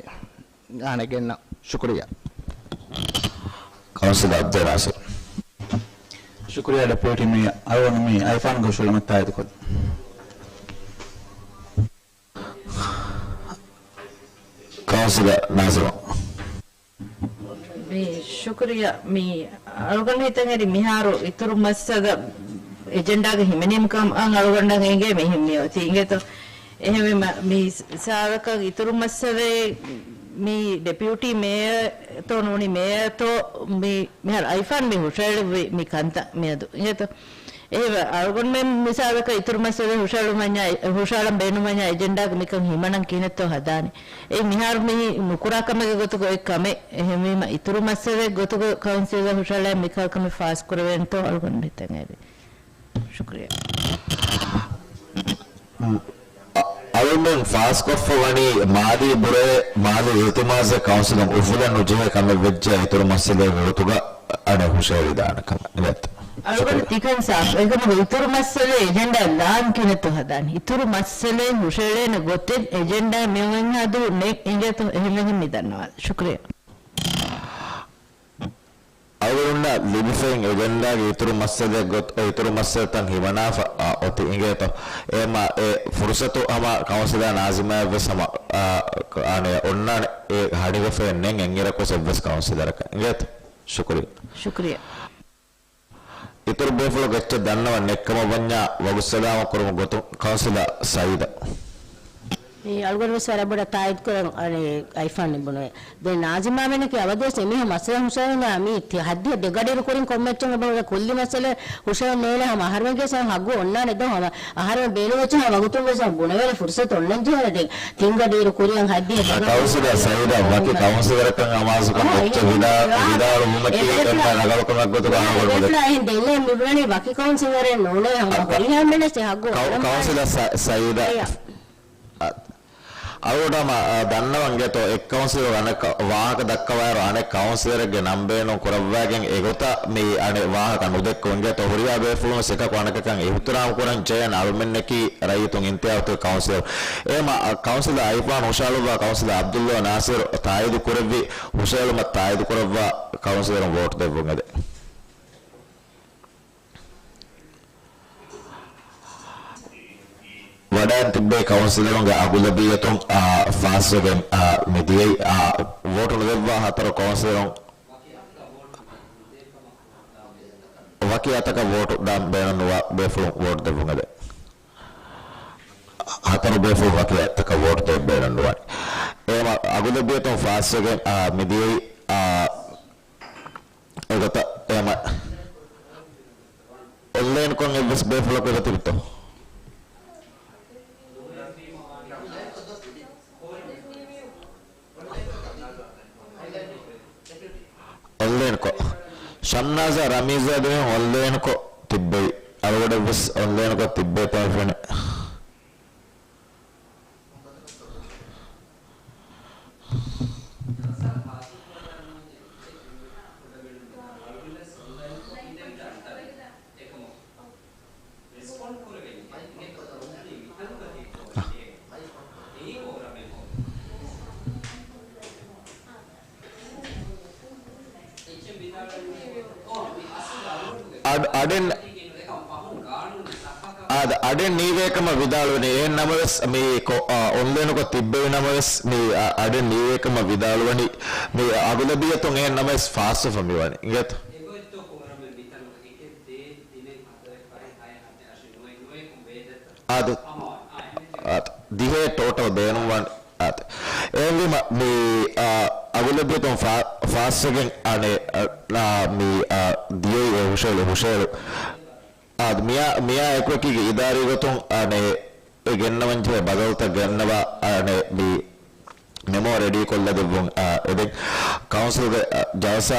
އާނެ ގެންނަ. ޝުކުރިއްޔާ. ކައުންސިލަރ އަބްދުލް ނާސިރު. ޝުކުރިއްޔާ ޑެޕިއުޓީ މޭޔަރ. އަޅުގަނޑު މި އައިފާންގެ ހުށަހެޅުމަށް ތާއީދުކޮށްލަން. ކައުންސިލަރ ނާޒިމާ. މި ޝުކުރިއްޔާ، މި އަޅުގަނޑު ހިތަށް އެރި މިހާރު އިތުރު މައްސަލަ އެޖެންޑާގަ ހިމެނީމަކަމަށް އަޅުގަނޑަށް އެނގޭ މި ހިމެނިއޮތީ އިނގޭތޯ. އެހެންވީމަ، މި ސާދަކަށް އިތުރު މައްސަލައެއް މި ޑެޕިއުޓީ މޭޔަރތޯ ނޫނީ މޭޔަރތޯ މި، މިހާރު އައިފާން މި ހުށަހެޅުއްވި މި ކަންތައް މިއަދު އިނގޭތޯ. އެހެންވެ، އަޅުގަނޑުމެން މިސާލަކަށް އިތުރު މައްސަލަ ހުށަހެޅުމަށްޏާ، ހުށަހަޅަން ބޭނުންވަންޏާ އެޖެންޑާގަ މިކަން ހިމަނަން ކިހިނެއްތޯ ހަދާނީ. އެއީ މިހާރު މި ނުކުރާ ކަމެއްގެ ގޮތުގަ އޮތް ކަމެއް. އެހެންވީމަ، އިތުރު މައްސަލައެއް ގޮތުގަ ކައުންސިލަށް ހުށަހަޅައި މިކަހަލަ ކަމެއް ފާސް ކުރެވޭނެތޯ އަޅުގަނޑު ހިތަށް އެރި. ޝުކުރިއްޔާ. އަ-، އަޅުމެން ފާސްކޮށްފަ ވަނީ މާލީ ބުރައެއް، މާލީ އިލްތިމާސެއް ކައުންސިލުން އުފުލެއް ނުޖެހޭ ކަމެއް ވެއްޖެ އިތުރު މައްސަލައެއްގެ ގޮތުގަ އަނެއް ހުށަހެޅިދާނެ ކަމަށް. އަޅުގަނޑު ތިކަން ސާފު. އެކަމަކު އިތުރު މައްސަލަ އެޖެންޑާ ލާން ކިނެތު ހަދާން. އިތުރު މައްސަލައެއް ހުށަހެޅޭނެ ގޮތެއް އެޖެންޑާ މިއޮންހަދު ނެ އިނގޭތު އެހެންވެގެން މި ދަންނަވާ. ޝުކުރިއްޔާ. އަޅުގަނޑުންނަށް ލިބިފައި އެޖެންޑާގެ އިތުރު މައްސަލައެއް ގޮތް، އިތުރު މައްސަލަތައް ހިމަނާފަ، އާ، އޮތީ އިނގޭތޯ. އެމަ އެ ފުރުސަތު ހަމަ ކައުންސިލާ ނާޒިމާއަށްވެސް ހަމަ، އާ، އަނެއް އޮންނާނެ އެ ހަނިވެފައެއް ނެތް އެއްއިރަކުވެސް އެއްވެސް ކައުންސިލަރަކަށް އިނގޭތޯ. ޝުކުރިއްޔާ. ޝުކުރިއްޔާ. އިތުރު ބޭފުޅަކު އެއްޗެއް ދަންނަވަން ނެތްކަމަށް ވަންޏާ، ވަގުތު ސަލާމަތް ކުރުމުގެ ގޮތުން ކައުންސިލަރ ސައީދަށް. މި އަޅުގަނޑު ވެސް ވަރަށް ބޮޑަށް ތާއީދު ކުރަން އަނެއް އައިފާން ބުނެވޭ. ދެން ނާޒިމާ މެނެކި އަބަދުވެސް އެމީހުން މައްސަލަ ހުށަހެޅުން މި ތި-، ހައްދިހަ ދެގަޑިއިރު ކުރިން ކޮންމެއްޗެއް އެބަހުރި ކުއްލި މައްސަލަ ހުށަހެޅުން ނޭނެ ހަމަ އަހަރުމެންގެ ހައްގު އޮންނާނެ ދޯ ހަމަ އަހަރެން ބޭނުންވެއްޖެ ހަމަ ވަގުތުން ވެސް ބުނެވޭނެ ފުރުސަތު އޮންނަން ޖެހޭނެ. ދެން ތިން ގަޑިއިރު ކުރިއަށް ހައްދިހަ ދެގަޑިއިރު ކައުންސިލަރ ސައީދާ ވަކި ކައުންސިލަރަކަށް އަމާޒުކަން އޮތް ވިދާ-، ވިދާޅުވުމަކީ އެންމެ ރަނގަޅުކަމެއް ގޮތުގަ އަޅުގަނޑު އެފްލާ އެހެން ދެންނެ މި ބުނަނީ ވަކި ކައުންސިލަރެއް ނޫނޭ ހަމަ ހުރިހާ މެނެސް އެ ހައްގު ކައު-، ކައުންސިލަރ ސަ-، ސައީދާ. އަ-، އަޅުގަނޑު ހަމަ، އަ، ދަންނަވަން އިނގޭތޯ އެއް ކައުންސިލަރު އަނެއް ކަ-، ވާހަކަ ދައްކަވާއިރު އަނެއް ކައުންސިލަރެއްގެ ނަން ބޭނުން ކުރައްވައިގެން އެގޮތަށް މި އަނެއް ވާހަކަ ނުދެއްކުން އިނގޭތޯ ހުރިހާ ބޭފުޅުން ވެސް އެކަކު އަނެކަކަށް އިހުތިރާމް ކުރަން ޖެހޭނެ އަޅުމެންނަކީ ރައްޔިތުން އިންތިހާބު ކައުންސިލަރު. އެހެންވީމަ، އަ، ކައުންސިލަރ އައިފާން ހުށަހަޅުއްވާ ކައުންސިލަރ އަބްދުﷲ ނާސިރު ތާއީދު ކުރެއްވި ހުށަހެޅުމަށް ތާއީދު ކުރައްވާ ކައުންސިލަރުން ވޯޓް ދެއްވުން އެދެން. ވަޑައިގެން ތިއްބެވި ކައުންސިލަރުންގެ އަޣުލަބިއްޔަތުން، އާ، ފާސްވެގެން، އާ، މިދިޔައީ، އާ، ވޯޓު ނުދެއްވާ ހަތަރު ކައުންސިލަރުން، ވަކި އަތަކަށް ވޯޓު ދާން ބޭނުން ނުވާ ބޭފުޅުން ވޯޓު ދެއްވުން އެދެން. ހަތަރު ބޭފުޅުން ވަކި އަތަކަށް ވޯޓު ދޭން ބޭނުން ނުވާނެ. އެ އަޣުލަބިއްޔަތުން ފާސްވެގެން، އާ، މިދިޔައީ، އާ، އެގޮތަށް އެހެންވީމަ، އޮންލައިންކޮށް އެއްވެސް ބޭފުޅަކު އެބަތިބިތޯ؟ އޮންލައިންކޮށް. ޝަމްނާޒާ ރަމީޒާ ދެމީހުން އޮންލައިންކޮށް ތިއްބެވި. އަޅުގަޑެއްވެސް އޮންލައިންކޮށް ތިއްބޭތޯ ފެނެ. އަޑް-، އަޑެއް، އާދެ، އަޑެއް ނީވޭކަމަށް ވިދާޅުވަނީ. އެހެން ނަމަވެސް، މި ކޮ-، އާ، އޮންލައިނުކޮށް ތިއްބެވި ނަމަވެސް، މި، އާ، އަޑެއް ނީވޭކަމަށް ވިދާޅުވަނީ. މި އަޣުލަބިއްޔަތުން އެހެން ނަމަވެސް ފާސްވެފަ މިވަނީ. އިނގޭތަ؟ އާދެ. އާދެ. ދިހައެއް ޓޯޓަލް ބޭނުންވާނެ. އާދެ. އެހެންވީމަ މި، އާ، އަގުލެއްވިގޮތުން ފާ-، ފާސްވެގެން އަނެއް، އާ، މި، އާ، ދިޔައީ އެ ހުށައެޅު، ހުށައެޅު. އާދެ. މިޔާ، މިޔާ އެކުއެކީގެ އިދާރީގޮތުން އަނެއް އެ ގެންނަވަންޖެހޭ ބަދަލުތައް ގެންނަވާ އަނެއް މި މެމޯ ރެޑީކޮށްލަދެއްވުން. އާ، އެދެން ކައުންސިލްގެ، އާ، ޖަލްސާ